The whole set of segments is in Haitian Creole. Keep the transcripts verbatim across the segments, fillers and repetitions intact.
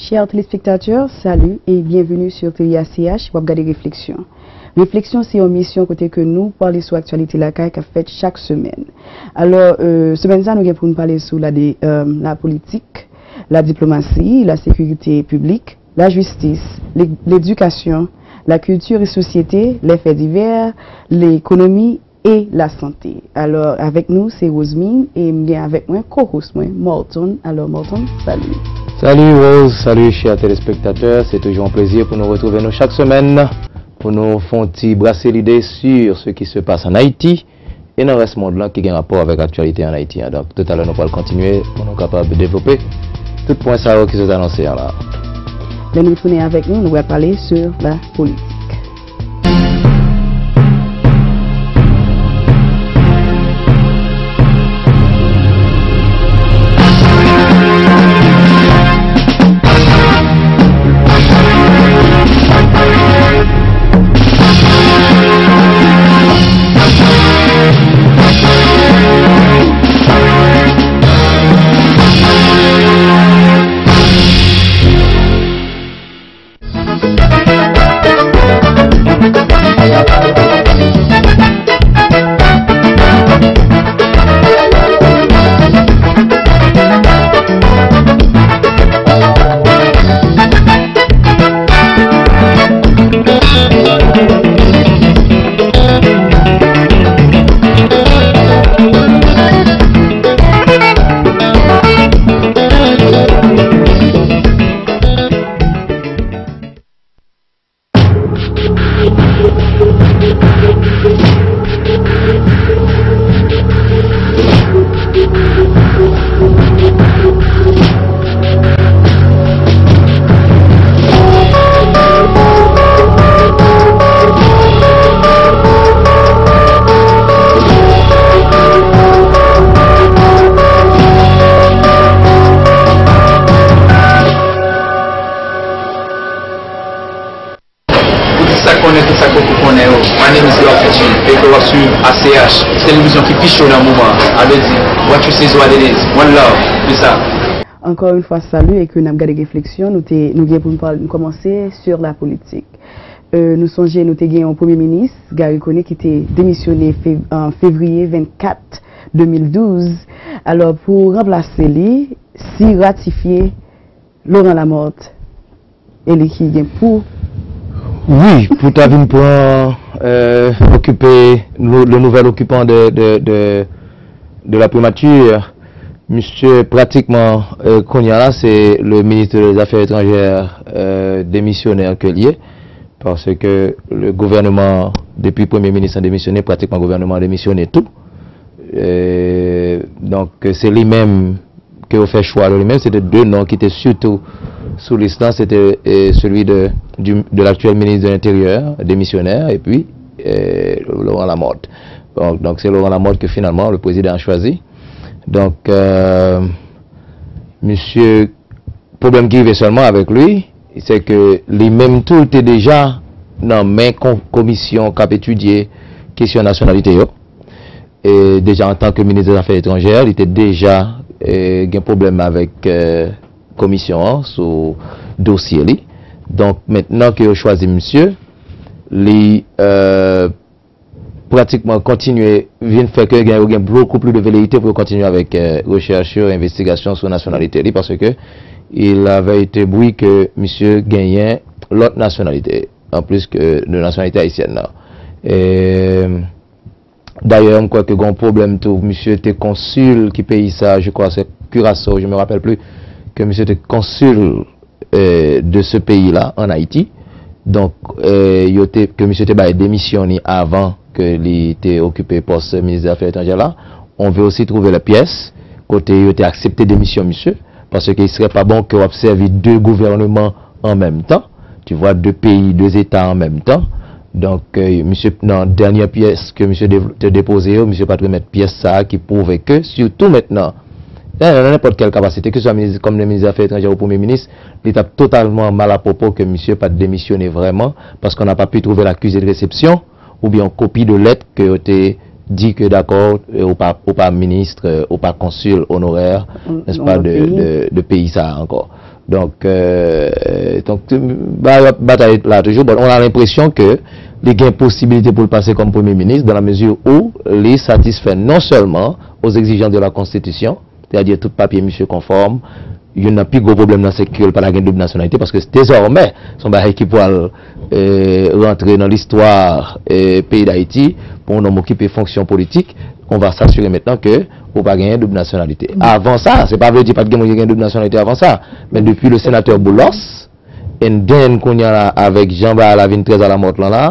Chers téléspectateurs, salut et bienvenue sur Télé A C H, w ap gade Refleksyon. Refleksyon se yon emisyon kote ke nou pale sou aktyalite lakay k ap fèt chak semèn. Alò, euh, semèn sa, nou gen pou n pale sou la de, euh, la politik, la diplomasi, la sekirite piblik, la jistis, le- ledikasyon, la kilti e sosyete, les faits divers, lekonomi e la sante. Alò, avèk nou, se Rosemine e m gen avèk mwen co-host mwen, Morton. Alò, Morton, salut. Salut Rose, salut chers téléspectateurs. Se toujou yon plezi pou nou retwouve nou chak semèn pou nou fè yon ti brase lide sur ce qui se passe en Haïti e nan rès mond lan ki gen rapò avèk aktyalite an Ayiti an. Donk, toutalè, nou pral kontinye pou nou kapab devlope tout pwen sa yo ki sot anonse an la. Lè nou retounen avèk nou, nou pral pale sur la politik. Pou tout sa k konnen, tout sa k poko konnen yo, my name is Love Fiction, aka w ap swiv A C H, se televizyon ki pi cho nan moman an. A vle di, what you see is what it is. One love, peace out. Ankò yon fwa, salut e ke n ap gade Refleksyon, nou te, nou gen pou n pale, nou kòmanse sur la politik. Euh, nou sonje nou te gen yon premye minis, Garry Conille, ki te demisyone fe- an fevriye vennkat de mil douz. Alò, pou ranplase li, si ratifye Laurent Lamothe, e li ki gen pou Wi, pou ta vin pran, euh, okipe nou- le nouvel occupant de, de, de, de la primature. Misye pratikman, euh, kounye a la, se le ministre des Affaires étrangères, euh, demisyonè ke l ye, paske le gouvènman, depi premye minis lan demisyone, pratikman gouvènman an demisyone tou. Euh, donk, se li menm ke yo fè chwa de li menm. Se te de non ki te sitou sou lis lan, se te, euh, celui de, du- de l'actuel ministre de l'Intérieur, démissionnaire, et puis, euh, Laurent Lamothe. Donk, donk, se Laurent Lamothe ke finalman le président a choisi. Donk, euh, misye, pwoblèm ki rive sèlman avèk li, se ke li menm tou, li te deja nan men kon- komisyon k ap etidye kesyon nasyonalite yo. E deja, antanke minis dè zafè etranjè, li te deja, e, gen pwoblèm avèk, e, komisyon an sou dosye li. Donk, mentnan ke yo chwazi misye, li, e, pratikman kontinye vin fè ke gen, yo gen beaucoup plus de velléité pou yo kontinye avèk, e, rechèch yo, envestigasyon sou nasyonalite li, paske il avait été bri ke misye genyen lòt nasyonalite, anplis ke de nasyonalite ayisyèn nan. E, dayè, m kwè ke gen yon pwoblèm tou, misye te konsil, ki peyi sa, je crois c'est Curaçao, je me rappelle plus, ke misye te konsil, euh, de ce pays-là, en Haïti. Donk, euh, yo te, ke misye te bay demisyon li avan ke li te okipe pòs minis dè zafè etranjè la. On veut aussi trouver les pièces kote yo te aksepte demisyon misye, paske il serait pas bon ke w ap sèvi de gouvènman an menm tan, tu vois, de peyi, de eta an menm tan. Donk, euh, misye, nan dènye pyès ke misye de- te depoze yo, misye pa t remèt pyès sa a ki pwouve ke, sitou mentnan, nan, nan nenpòt kèl kapasite, ke swa minis, kòm minis zafè etranjè ou premye minis, li t ap totalman malapwopo ke misye pa t demisyone vrèman, parce qu'on n'a pas pu trouver l'accusé de réception, oubyen yon kopi de lèt ke yo te di ke dakò, e, ou pa, ou pa minis, e, ou pa konsil onorè, n- n'est-ce nan pas, lòt de, peyi. De, de peyi sa a ankò. Donk, euh, donk, ba- batay la toujou, bon, on a l'impression que li gen posibilite pou l pase kòm premye minis dans la mesure où li satisfè non seulement aux exigences de la Constitution, c'est-à-dire tout papye misye konfòm, youn nan pi gwo pwoblèm nan se ke l pa ta gen doub nasyonalite, paske dezòmè, se yon bagay ki pral, euh, rantre nan listwa, euh, peyi Dayiti, pou yon nonm okipe fonksyon politik, on va s'assurer maintenant que ou pa genyen doub nasyonalite. Avan sa, se pa vle di pa t gen moun ki gen doub nasyonalite avan sa, men depi le sénateur Boulos, and then kounye a la, avèk jan bagay la vin très à la mode lan la,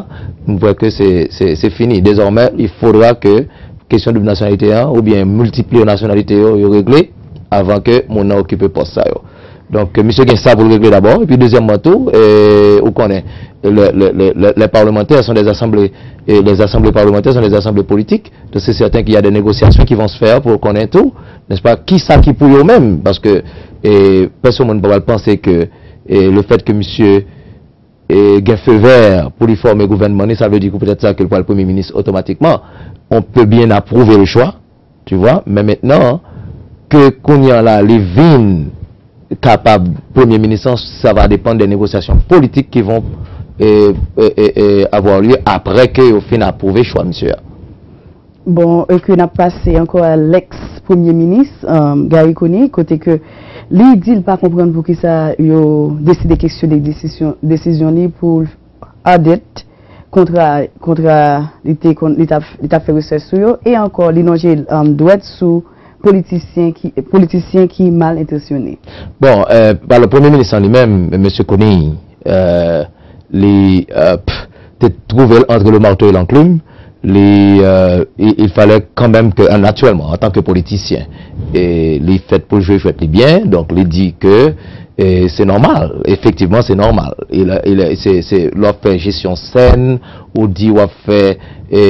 m kwè ke se, se, se fini. Désormais, il faudra que kesyon doub nasyonalite an, oubyen miltipli nasyonalite yo, yo regle avan ke moun nan okipe pòs sa yo. Donk, misye gen sa pou l regle dabò. Epi, dezyèmman tou, e, ou konnen, le, le, le, le, les parlementaires sont des assemblées, et les assemblées parlementaires sont des assemblées politiques. Donc, c'est certain qu'il y a des négociations qui vont se faire pour konnen tou, n'est-ce pas, ki sa ki pou yo menm. Paske, e, pèsonn moun pa pral panse ke, e, le fait que misye, e, gen feu vert pou li fòme gouvènman ni, sa vle di ke petèt sa ke l pral premye minis otomatikman. On peut bien approuver le choix, tu vois, men mentnan, ke kounye a la, li vin kapab premye minis lan, ça va dépendre des négociations politiques qui vont, euh, euh, euh, euh, avoir lieu après que yo fin apwouve chwa misye a. Bon, e ke n ap pase ankò a lèks premye minis, euh, Garry Conille, kote ke li di l pa konprann poukisa yo deside kesyone desizyon, desizyon li pou l adet kontra, kontra li te konn, li t ap, li t ap fè rechèch sou yo, e ankò, li lonje, um, dwèt sou politisyen ki, politisyen ki mal entansyone. Bon, euh, alò, premye minis lan li menm, mesye Conille, euh, li, euh, pff, te twouve l entre le marteau et l'enclume, li, euh, il, il fallait quand même que, euh, naturellement, en tant que politicien, e li fèt pou l jwe jwèt li byen, donk li di ke, e se nòmal, efektivman se nòmal. Il, il, se, se, lè w ap fè jesyon sèn, ou di w ap fè, e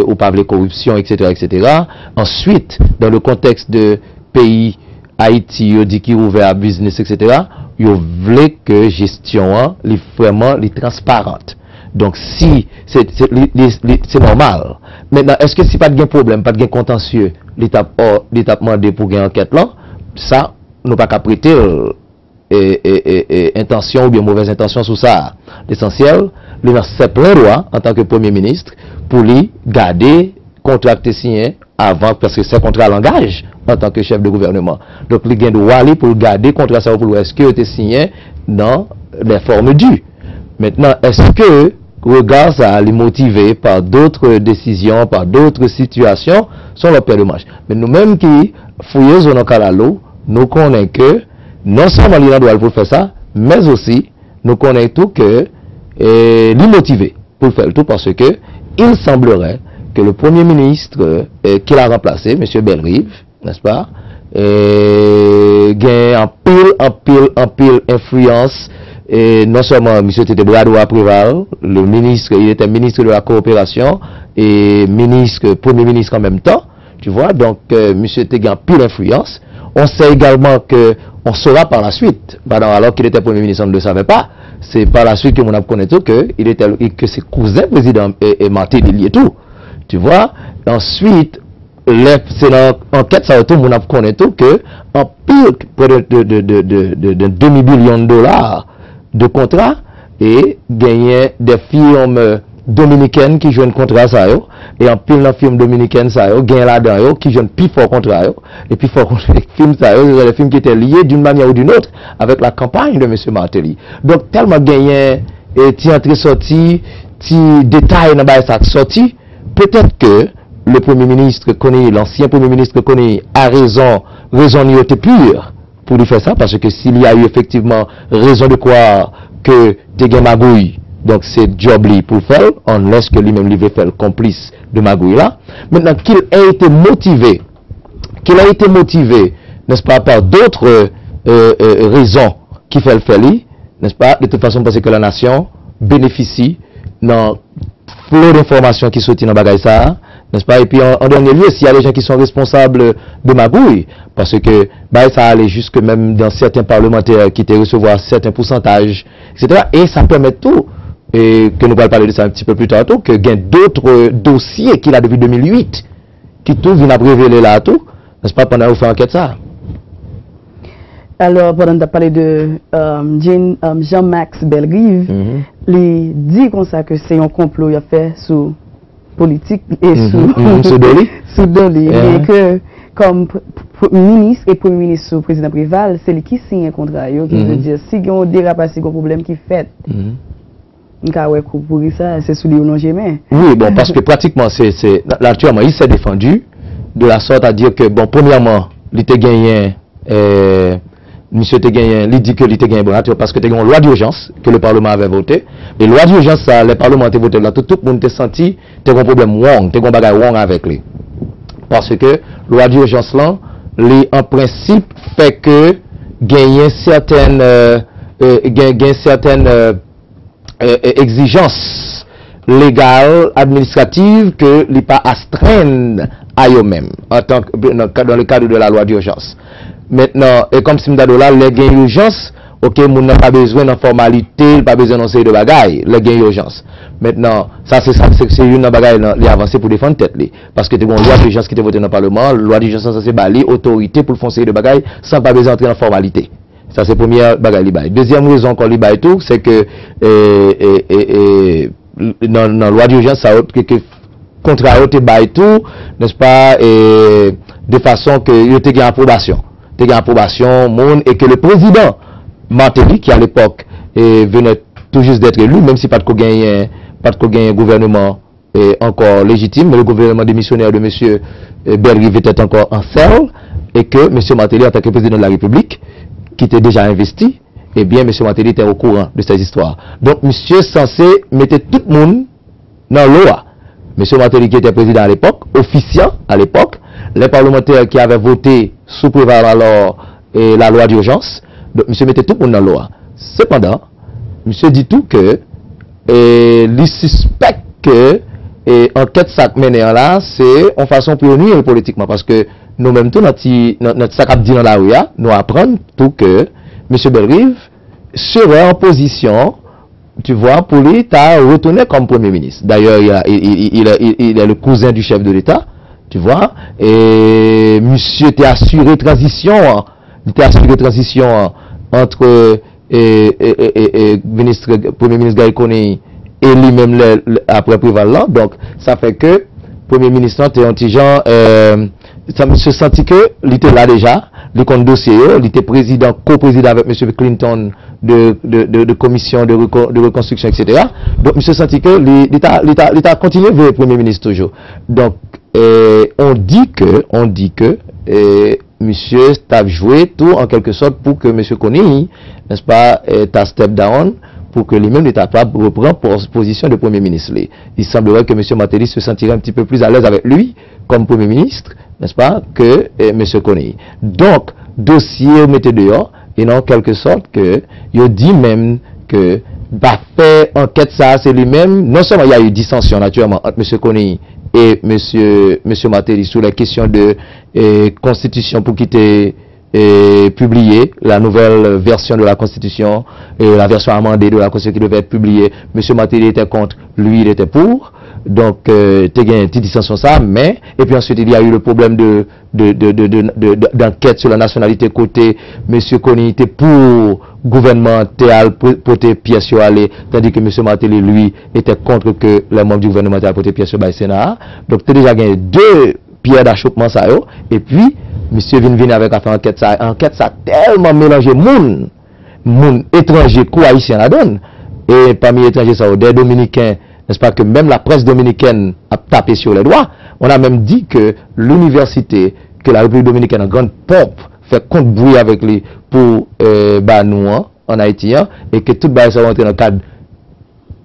ou pa vle koripsyon, et cetera, et cetera. Answit, dans le contexte de peyi Ayiti, yo di ki ouvè a biznis, et cetera, yo vle ke jesyon an, li vrèman, li transparant. Donk, si, se, se, li, li, li, se nòmal. Mentnan, èske si pa t gen pwoblèm, pa t gen kontansye, li t ap, ò, li t ap mande pou gen ankèt lan? Sa, nou pa ka prete l, e, e, e, e, entansyon oubyen movèz entansyon sou sa. Lesansyèl, li nan sèplen dwa, antanke premye minis, pou li gade kontra k te siyen avan, paske se kontra langaj antanke chèf de gouvèneman. Donk, li gen dwa li pou l gade kontra sa yo pou l wè èske yo te siyen dans les formes dues. Mentnan, èske rega sa a li motive pa dòt desizyon, pa dòt sitiyasyon, se yon lòt pè de manch. Men nou menm ki fouye zo nan kalalou, nou konnen ke non sèlman li nan dwa l pou l fè sa, men osi, nou konnen tou ke, e, li motive pou l fè l tou, paske il semblerait que le premier ministre, e, ki l a ranplase, mesye Bellerive, n'est-ce pas, e, gen anpil, anpil, anpil enfliyans, e, non sèlman misye te, te bra dwa Preval, le ministre, il était ministre de la coopération, e minis, premye minis an menm tan, tu vois, donk, e, misye te gen anpil enfliyans. On sait également que, on saura par la suite, pendant, alors qu'il était Premier ministre, on ne le savait pas, se pa la suite ke moun ap konnen tou ke il était, ke se kouzen prezidan, e, e, Martelly li ye tou, tu vois. Answit, lè se nan ankèt sa yo tou, moun ap konnen tou ke anpil, près de, de, de, de, de, de, de demi bilyon de dola de kontra, e genyen de firm dominikèn ki jwenn kontra sa yo, e anpil nan firm dominikèn sa yo, gen ladan yo ki jwenn pi fò kontra yo, e pi fò kontra firm sa yo, se de firm ki te liye d'une manière ou d'une autre avec la campagne de mesye Martelly. Donk, tèlman genyen, e, ti antre sòti, ti detay nan bagay sa k sòti, petèt ke le premye minis Conille, lansyen premye minis Conille, a rezon, rezon li yo te pur pou li fè sa, paske si li a eu efektivman rezon de kwar ke te gen magouy, donk se djòb li pou l fè l, unless ke li menm li vle fè l konplis de magouy la. Maintenant, qu'il ait été motivé, qu'il ait été motivé, n'est-ce pas, par d'autres, euh, euh, raisons ki fè l fè li, n'est-ce pas, de toute façon, m panse ke la nation bénéficie nan flot d'informations ki soti nan bagay sa a, n'est-ce pas? Epi, en, en dernier lieu, s'il y a des gens qui sont responsables de magouilles, paske bagay sa a ale jiske menm dans certains parlementaires ki te resevwa sèten pousantaj, et cetera. E sa pèmèt tou, e ke nou pral pale de sa un petit peu plus tard tou, ke gen d'autres dossiers ki la depi de mil uit, ki tou vin ap revele la tou, n'est-ce pas, pandan yo fè ankèt sa a. Alò, pandan n t ap pale de um, Jean, um, Jean-Max Bellerive, Mhm. li di konsa ke se yon konplo y ap fè sou politik e sou, Mhm, mhm, sou do li. sou do li. Yeah. Men ke kòm pr- pr- minis e premye minis sou prezidan Preval, se li ki siyen kontra yo, ki vle Mhm. di si gen yon derapaj, si gen yon pwoblèm ki fèt, Mhm. m ka wè kou pouri sa, se sou li yo lonje men. Oui, bon, paske pratikman, se, se, naturellement, il s'est défendu de la sorte à dire que, bon, premyèman, li te genyen, euh, misye te genyen, li di ke li te genyen bon, naturellement, paske te gen yon lwa dijans ke le Parlement avait voté, e lwa dijans sa, le Parlement te vote la, tout, tout moun te santi, te gen yon pwoblèm wrong, te gen yon bagay wrong avèk li. Paske lwa dijans lan, li, an prensip, fè ke genyen sètèn, euh, euh, gen, gen sètèn, euh, euh, egzijans legal, administrativ ke li pa astrenn a yo menm, an tan ke, dans le cadre de la loi d'urgence. Maintenant, e kòm si m ta di w la, lè gen ijans, ok, moun nan pa bezwen nan fòmalite, li pa bezwen nan seri de bagay, lè gen ijans. Maintenant, sa se sa, se, se youn nan bagay nan, li avanse pou defann tèt li. Paske te gen yon lwa dijans ki te vote nan Palman an, lwa dijans lan sanse ba li otorite pou l fè yon seri de bagay san pa bezwen antre nan fòmalite. Sa se premyè bagay li bay. Dezyèm rezon ankò li bay tou, se ke, e, e, e, e, nan, nan lwa dijans sa yo, ke, ke kontra yo te bay tou, nèspa, e, de fason ke yo te gen apwobasyon. Te gen apwobasyon moun e ke le président Martelly, qui à l'époque, e, venait tout juste d'être élu, menm si pa t ko genyen, pa t ko genyen gouvèneman, e, ankò lejitim, men le gouvernement démissionnaire de monsieur, e, Bellerive était encore en selle, et que monsieur Martelly, en tant que président de la République, qui était déjà investi, eh bien, monsieur Martelly était au courant de ces histoires. Donc, monsieur censé mete tout moun nan lo a. Monsieur Martelly, qui était président à l'époque, officiant à l'époque, les parlementaires qui avaient voté sous Préval alors, e, la loi d'urgence, donc, monsieur mete tout moun nan lo a. Sepandan, misye di tou ke, e, li sispèk ke, e, ankèt sa k mennen an la, se yon fason pou yo nwi l politikman, paske nou menm tou nan ti, nan, nan sa k ap di nan lari a, nou aprann tou ke mesye Bellerive serait en position, tu vois, pou li ta retounen kòm premye minis. D'ailleurs, il, a- il, il, il, est- il, il est le cousin du chef de l'État, tu vois, e misye te asire tranzisyon an, li te asire tranzisyon an ant, e, e, e, e, e, minis, premye minis Garry Conille e li menm lè, lè- apre Préval lan. Donk, sa fè ke premye minis lan te yon ti jan, e, sa, misye santi ke li te la deja, li konn dosye yo, li te prezidan, ko-prezidan avèk mesye Clinton de, de, de, de komisyon de, reko- de rekonstriksyon, et cetera. Donk, misye santi ke li, li ta, li ta, li ta kontinye veye premye minis toujou. Donk, e, on di ke, on di ke, e, misye t ap jwe tou, an kèlke sòt, pou ke mesye Conille, n'est-ce pas, e, ta step down, pou ke li menm li ta kapab repran pos- pozisyon de premye minis li. Il semblerait que monsieur Martelly se sentirait un petit peu plus à l'aise avec lui comme premye minis, n'est-ce pas, que, e, monsieur Conille. Donk, dosye yo mete deyò, e nan kèlke sòt ke yo di menm ke pa fè ankèt sa, se li menm, non sèlman il y a eu dissension naturellement entre monsieur Conille et monsieur, monsieur Martelly sur les questions de, e, konstitisyon pou ki te, e, pibliye, la nouvelle version de la constitution, e, la version amendée de la constitution qui devait être publiée, monsieur Martelly était contre, lui il était pour. Donk, e, te gen ti disansyon sa, men, epi answit, il y a eu le problème de, de, de, de, de, de, de- d'enquête sur la nationalité kote mesye Conille te pou gouvènman an te al po- pote pyès yo ale, tandi ke mesye Martelly, lui, était contre que les membres du gouvernement te al pote pyès yo bay Sena a. Donk, te deja gen de pyè dachopman sa yo, epi, misye vin vini avèk afè ankèt sa, ankèt sa tèlman melanje moun, moun etranje kou ayisyen ladann, e pami etranje sa yo, des Dominicains, n'est-ce pas, que même la presse dominicaine a tapé sur les doigts, on a même dit que l'université que la République dominicaine en grande pompe fè kont bri avèk li pou, e, ba nou an, an Ayiti an, e ke tout bagay sa yo antre nan kad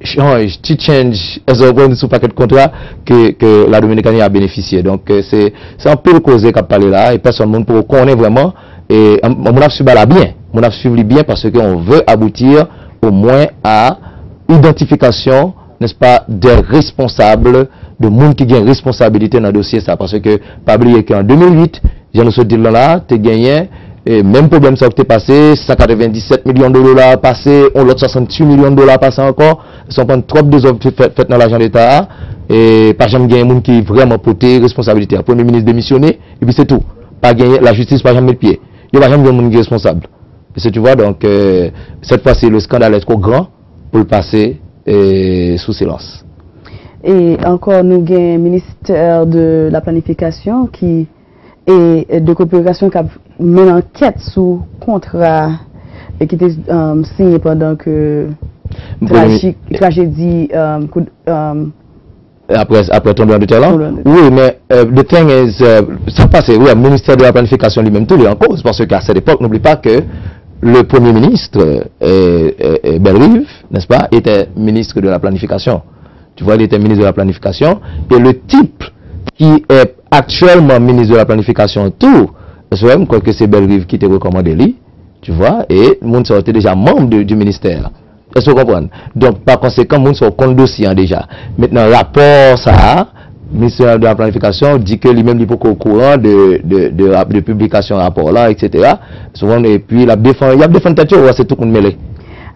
chanj, ti change, èske w konprann, sou pakèt kontra ke, ke la Dominikani a benefisye. Donk, e, se, se anpil koze k ap pale la, e pèsonn moun poko konnen vrèman, e, an- moun ap swiv bagay la byen, moun ap swiv li byen, paske on veut aboutir au moins à identification, n'est-ce pas, des responsables, de moun ki gen responsabilite nan dosye sa, paske pa bliye ke an de mil uit, jan nou sot di l lan la, te genyen, e, menm pwoblèm sa yo ki te pase, san katrevenndisèt milyon de dola pase, on lòt swasanntuit milyon de dola pase ankò, se konprann twòp dezòd fèt, fèt nan lajan leta a, e pa janm genyen moun ki vrèman pote responsabilite a. Premye minis demisyone, epi se tou. Pa genyen, lajistis pa janm met pye. Yo pa janm jwenn moun ki responsab. Parce que tu vois, donc, euh, cette fois-ci, le scandale est trop grand pour le passer euh, sous silence. E ankò, nou gen ministè de la planifikasyon ki e de koperasyon k ap mennen ankèt sou kontra ki te um, siyen pandan ke trajedi um, um, Après, après ton droit de talent. Oui, mais euh, the thing is, euh, ça passe, oui, le ministère de la planification lui-même, tout est en cause, parce qu'à cette époque, n'oublie pas que le premier ministre, euh, euh, Bellerive, n'est-ce pas, était ministre de la planification. Tu vois, il était ministre de la planification, et le type qui est actuellement ministre de la planification, tout, je crois que c'est Bellerive qui te recommandé lui, tu vois, et moun sa te déjà membre de, du ministère. Èske w konprann? Donk, pa konsekan, moun sa yo konn dosye an deja. Mentnan, rapò sa a, Ministè de la Planifikasyon di ke li menm li poko okouran de, de, de, de piblikasyon rapò la, etsetera. Èske w konprann? Epi, l ap defann, y ap defann tèt yo, w wè se tout moun mele.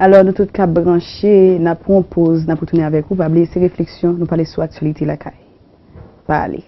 Alò, nou tout k ap branche, n ap pran yon poz, n ap retounen avèk ou. Pa bliye, se refleksyon, nou pale sou aktyalite lakay. Pa ale.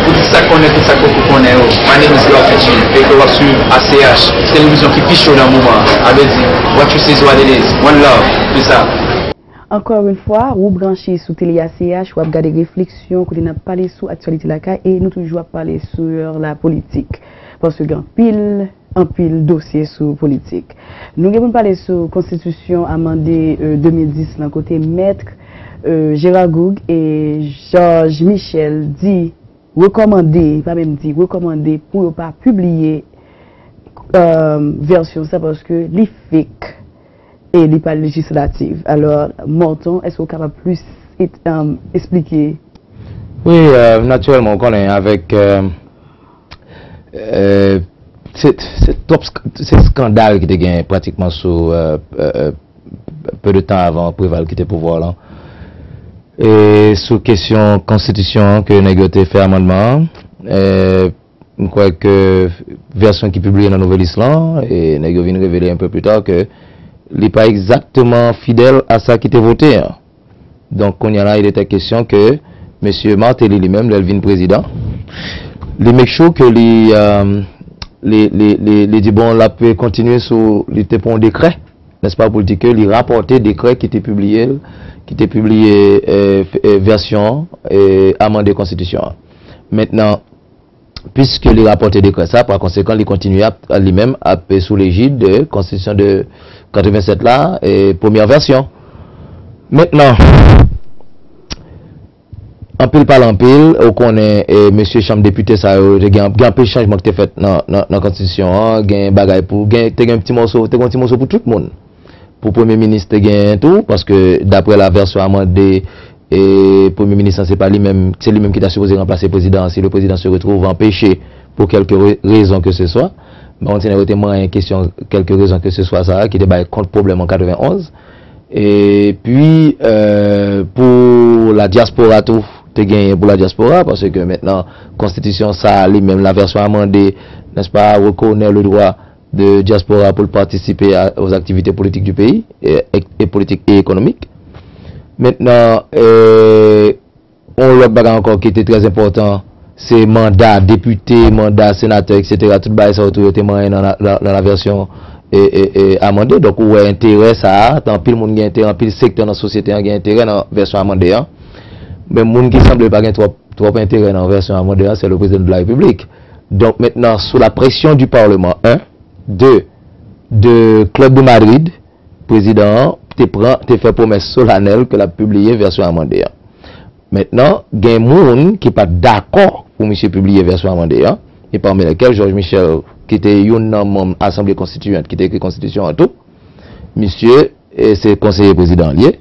Pou tout sa k konnen, tout sa k poko konnen yo, my name is Love Richie, e ke w ap swiv A C H, televizyon ki pi cho nan moman an, sa vle di, what you see is what it is, one love, peace out. Encore une fois, ou branche sou Tele A C H, w ap gade refleksyon kote n ap pale sou aktyalite lakay e nou toujou ap pale sou la politik. Paske gen anpil anpil dosye sou politik. Nou gen pou n pale sou konstitisyon amande de mil dis lan kote mèt Gérard Gourgue e Georges Michel di rekòmande, pa menm di rekòmande pou yo pa pibliye vèsyon sa paske li fake e li pa lejislatif. Alò, Morton, èske w kapab plis esplike? Wi, natirèlman, ou konnen avèk se se twòp se skandal ki te gen pratikman sou pe de tan avan Preval kite pouvwa lan. E sou kesyon konstitisyon an ke nèg yo te fè amandman an, m kwè ke vèsyon ki pibliye nan Nouvelliste lan, e nèg yo vin revele un peu plus tard ke li pa egzakteman fidèl a sa ki te vote an. Donk, kounye a la, il était question que mesye Martelly li menm, lè l vin prezidan, li make sure ke li, li, li, li, li di bon, l ap kontinye sou, li te pran yon dekrè, nèspa, pou l di ke li rapòte dekrè ki te pibliye, ki te pibliye vèsyon amande konstitisyon an. Mentnan, piske li rapòte dekrè sa, pa konsekan, li kontinye ap, li menm, ap sou lejid de konstitisyon de katrevensèt la, premyè vèsyon. Mentnan, anpil pale anpil, ou konnen mesye chanm depite sa yo, te gen, gen anpil chanjman ki te fèt nan, nan, nan konstitisyon an, gen bagay pou, gen, te gen ti mòso, te gen ti mòso pou tout moun. Pou premye minis te genyen tou, paske daprè la vèsyon amande, e premye minis lan se pa li menm, se li menm ki ta sipoze ranplase prezidan an si le prezidan se retwouv anpeche pou kèlke rezon ke se swa. M pa konn si nèg yo te manyen kesyon kèlke rezon ke se swa sa a ki te bay kont pwoblèm an katrevenonz. Epi, pou la dyaspora tou, te genyen pou la dyaspora, paske mentnan konstitisyon sa a li menm, la vèsyon amande, nèspa, rekonèt le dwa de diaspora pour participer à, aux activités politiques du pays, et, et, et politiques et économiques. Maintenant, euh, yon lòt bagay ankò ki te trè enpòtan, se manda depite, manda senatè, et cetera. Tout bagay sa yo tou yo te manyen nan, nan, nan la vèsyon e, e, e, amande. Donk, ou wè enterè sa a, anpil moun gen enterè, anpil sektè nan sosyete an gen enterè nan vèsyon amande an. Men moun ki sanble pa gen twòp, twòp enterè nan vèsyon amande an, se le président de la République. Donc maintenant, sous la pression du Parlement, un, deux, de Club de Madrid, prezidan an te pran, te fè pwomès solanèl ke l ap pibliye vèsyon amande an. Mentnan, gen moun ki pa t dakò pou misye pibliye vèsyon amande an, e pami lèkèl Georges Michel, ki te youn nan manm Asanble Konstitiyant ki te ekri konstitisyon an tou. Misye, e se konseye prezidan an li ye,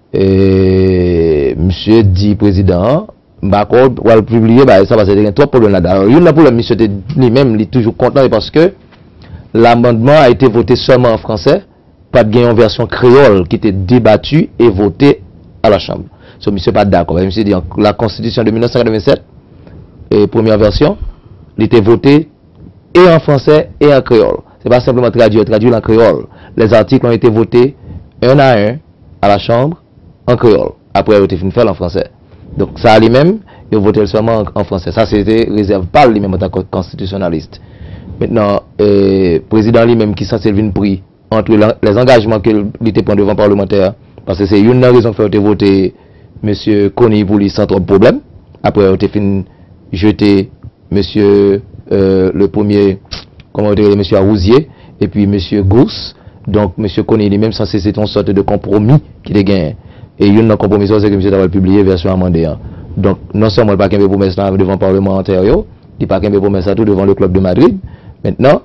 e misye di prezidan an, m pa kwè w pral pibliye bagay sa paske te gen twòp pwoblèm ladan. Alò, youn nan pwoblèm misye te li menm, li toujou kontan, e paske l'amendement a été voté seulement en français, pa t gen yon vèsyon kreyòl ki te debati e vote à la Chambre. So, misye pa t dakò. Misye di, la constitution de mil nèf san katrevennsèt, e premyè vèsyon, li te vote e an fransè e an kreyòl. Se pa senpleman tradui, yo tradui l an kreyòl. Les articles ont été votés un à un à la Chambre an kreyòl. Apre, yo te fin fè l an fransè. Donk, sa a li menm, yo vote l sèlman an, an fransè. Sa, se te rezèv pa l li menm antanke konstitisyonalis. Mentnan, e, prezidan li menm ki sanse l vin pri ant la, lèzangajman ke li te pran devan palmantè a, paske se youn nan rezon k fè yo te vote mesye Conille pou li san twòp pwoblèm. Apre, yo te fin jete mesye, e, le premye, kòman yo te rele mesye a, Rouzier, epi mesye Gousse. Donk, mesye Conille li menm sanse se te yon sòt de konpwomi ki te genyen. E youn nan konpwomi sa yo, se ke misye ta pral pibliye vèsyon amande an. Donk, non sèlman li pa kenbe pwomès la devan palmantè yo, li pa kenbe pwomès la tou devan le Club de Madrid. Mentnan,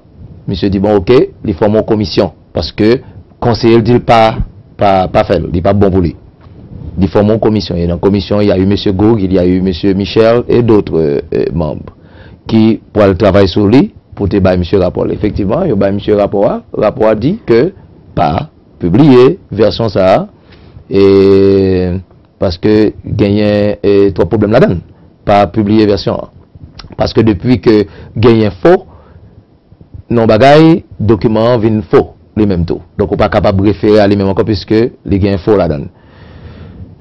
misye di, bon, oke, li fòme yon komisyon. Paske konseye l di l pa, pa, pa fè l, li p ap bon pou li. Li fòme yon komisyon. E nan komisyon, il y a eu mesye Gourgue, il y a eu mesye Michel et d'autres, euh, euh, membres ki pral travay sou li pou te bay misye rapò l. Efektivman, yo bay misye rapò a. Rapò a di ke pa pibliye vèsyon sa a, e paske genyen, e, twòp pwoblèm ladan l. Pa pibliye vèsyon an. Paske depi ke genyen fo, nan yon bagay, dokiman an vin fo li menm tou. Donk, ou pa kapab refere a li menm ankò, piske li gen fo ladan l.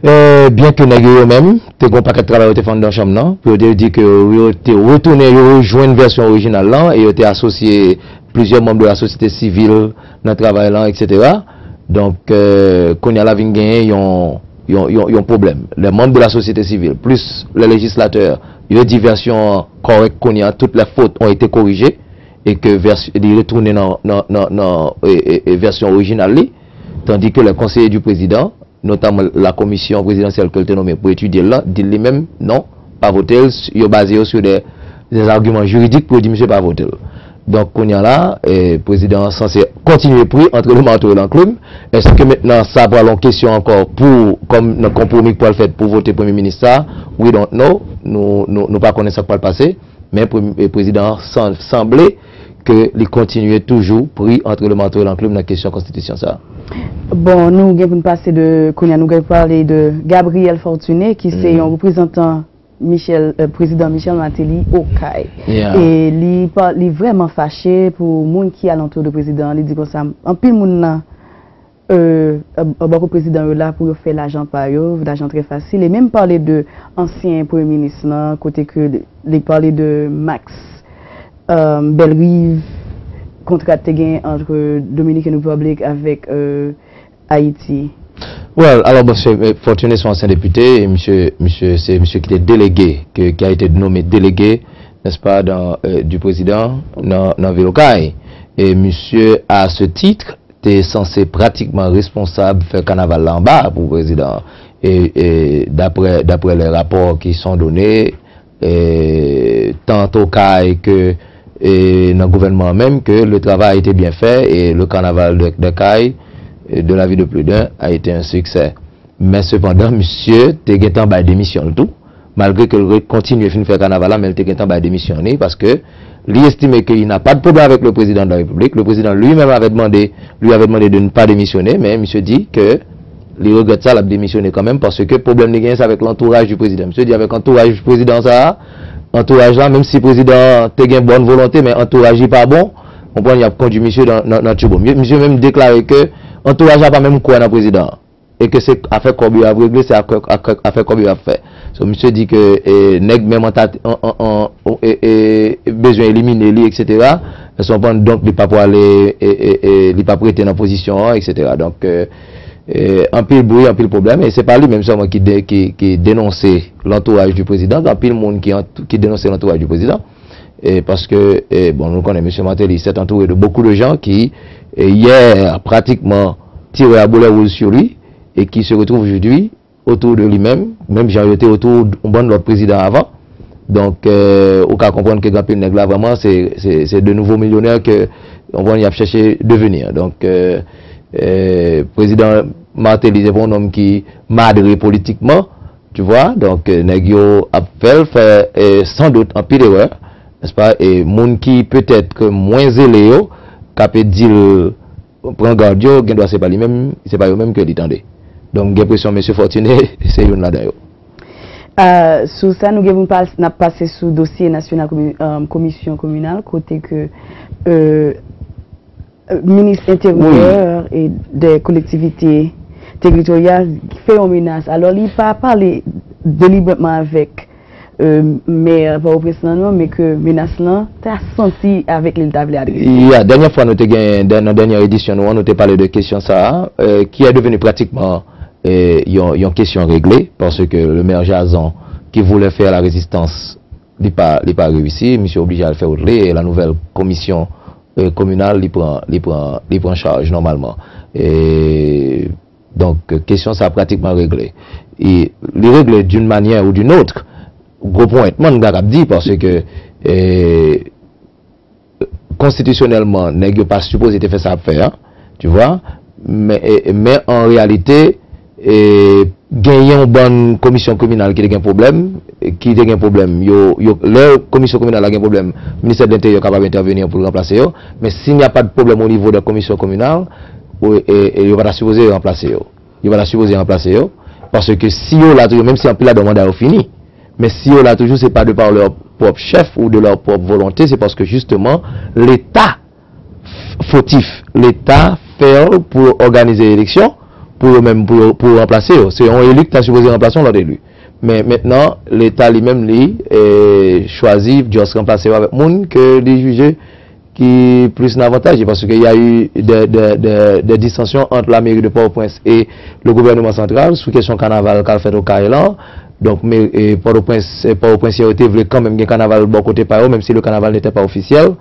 E, byen ke nèg yo, yo menm, te gen yon pakèt travay yo te fè anndan chanm nan, pou yo te di ke yo, yo te retounen, yo rejwenn vèsyon orijinal lan, e yo te asosye plizyè manm de la sosyete sivil nan travay lan, et cetera. Donk, e, kounye a la vin genyen yon, yon, yon, yon pwoblèm. Les membres de la société civile, plus les législateurs, yo di vèsyon an kòrèk kounye a, toutes les fautes ont été corrigées, e ke vèsy-, li retounen nan, nan, nan, nan, e, e, e vèsyon orijinal li, tandis que les conseillers du président, notamment la commission présidentielle ke l te nonmen pou etidye l lan, di l li menm, non, pa vote l, yo baze yo sur des, des arguments juridiques pou yo di misye pa vote l. Donk, kounye a la, e, prezidan an sanse kontinye pri entre le marteau et l'enclume. Èske mentnan sa pral yon kesyon ankò pou, kòm nan konpwomi k pral fèt pou vote premye minis sa? We don't know. Nou, nou, nou pa konnen sa k pral pase. Men pre-, e, prezidan an san-, sanble ke li kontinye toujou pri entre le marteau et l'enclume nan kesyon konstitisyon sa. Bon, nou gen pou n pase de, kounye a nou gen pou pale de Gabriel Fortuné, ki se yon reprezantan Michel, e, prezidan Michel Martelly Okay. Yeah. E li pa, li vrèman fache pou moun ki alantou de prezidan an. Li di konsa, anpil moun nan, e, e, bò kote prezidan yo la pou yo fè lajan pa yo, lajan trè fasil. E menm pale de ansyen premye minis lan, kote ke li, li pale de Max, e, Bellerive, kontra te gen ant Dominican Republic avèk, e, Ayiti. Well, alò, bon, se, e, Fortuné se yon ansyen depite, e misye, misye, se misye ki te delege, ke, qui a été nommé délégué, n'est-ce pas, dans, e, du président nan, nan vil Okay. E misye, à ce titre, te sanse pratikman responsab fè kanaval la anba pou prezidan an. E, e daprè, daprè les rapports qui sont donnés, e, tant Okay ke, e, nan gouvènman an menm, ke le travail a été bien fait et le carnaval de, de Okay, e, de l'avis de plus d'un, a été un succès. Men sepandan, misye te gentan bay demisyon l tou, malgre ke l re-, kontinye fin fè kanaval la, men l te gentan bay demisyon li, paske li estime ke il n'a pas de problème avec le président de la République. Le président lui-même avait demandé, lui avait demandé de ne pas démissionner, men misye di ke li regrèt sa, l ap demisyone kanmenm, paske pwoblèm li genyen, se avèk lantouraj di prezidan. Misye di avèk antouraj prezidan sa a, antouraj la, menm si prezidan an te gen bòn volonte, men antouraj li pa bon, Konprann, y ap kondui misye nan, nan, nan tyobo. Misye, misye menm deklare ke antouraj la pa menm kwè nan prezidan an. E ke se afè kòb yo y ap regle, se afè, afè, afè kòb yo y ap fè. So, misye di ke e, nèg menm an tat, an, an, an, e, e, bezwen elimine li, etsetera. Èske w konprann? Donk, li pa pwale, e, e, e, li pa p rete nan pozisyon an, etsetera. Donk, e, e, anpil bri, anpil pwoblèm. E se pa li menm sèlman ki, de, ki, ki denonse l'entourage du président, gen anpil moun ki, an, ki denonse l'entourage du président. E paske, e, bon, nou konnen mesye Martelly, il s'est entouré de beaucoup de gens qui, e, hier, pratiquement, tiraient à boulets rouges sur lui et qui se retrouvent aujourd'hui autour de lui-même, menm jan yo te otou yon bann lòt prezidan avan. Donk, e, ou ka konprann ke gen anpil nèg la, vrèman, se, se, se de nouvo milyonè ke, ou konprann, y ap chèche devenir. Donk, e, e, prezidan Martelly, se pa yon nonm ki madre politikman, tu vois. Donk, e, nèg yo ap fè l fè, e, san dout, anpil erè, n'est-ce pas? E moun ki petèt ke mwen zele yo, k ap di l pran gad yo, gen dwa se pa li menm, se pa yo menm ke li tande. Donk, m gen enpresyon mesye Fortuné, se youn ladan yo. Ah, sou sa, nou gen pou n pas, n ap pase sou dosye nasyonal komi, um, komisyon kominal, kote ke, euh, minis enteryè e de kolektivite teritoryal fè yon menas. Alò, li pa pale deliberatman avèk, euh, mè Pòtoprens lan non, men ke menas lan ta santi avèk li, li ta vle adrese. Ya, dènyè fwa nou te gen, nan dènyè edisyon nou an, nou te pale de kesyon sa a, euh, ki est devenu pratiquement, euh, yon, yon kesyon regle, paske le maire Jason, qui voulait faire la résistance, li pa, li pa reyisi, misye oblije al fè wout li, e la nouvelle commission, euh, communale, li pran, li pran, li pran chaj nòmalman. E Donk, kesyon sa pratikman regle. E li regle d'une manière ou d'une autre. Gwo ponyèt moun m ta kab di, paske, e, konstitisyonèlman, nèg yo pa sipoze te fè sa y ap fè a, tu vois. Men, e, men an reyalite, e, genyen yon bann komisyon kriminal ki te gen pwoblèm, ki te gen pwoblèm, yo, yo, lè komisyon kriminal la gen pwoblèm, ministè de l'Intérieur kapab entèveni pou l ranplase yo. Men s'il n'y a pas de problème au niveau des commissions communales, e, e, yo pa ta sipoze ranplase yo. Yo pa ta sipoze ranplase yo. Paske si yo la toujou, menm si anpil ladan yo manda yo fini, men si yo la toujou, se pa de par leur propre chef ou de leur propre volonté, se paske jisteman Leta fotif. Leta fè yo pou yo òganize eleksyon, pou yo menm, pou yo, pou yo ranplase yo. Se yon eli ki ta sipoze ranplase yon lòt eli. Men mentnan, Leta li menm, li, e, chwazi just ranplase yo avèk moun ke li jije ki plis nan avantaj li, paske y a eu des, des, des, des dissensions entre la mairie de Port-au-Prince et le gouvernement central sou kesyon kanaval k al fèt Okay lan. Donk, men, e, Pòtoprens, e, Pòtoprensyen yo te vle kanmenm gen kanaval bò kote pa yo, menm si le carnaval n'était pas officiel,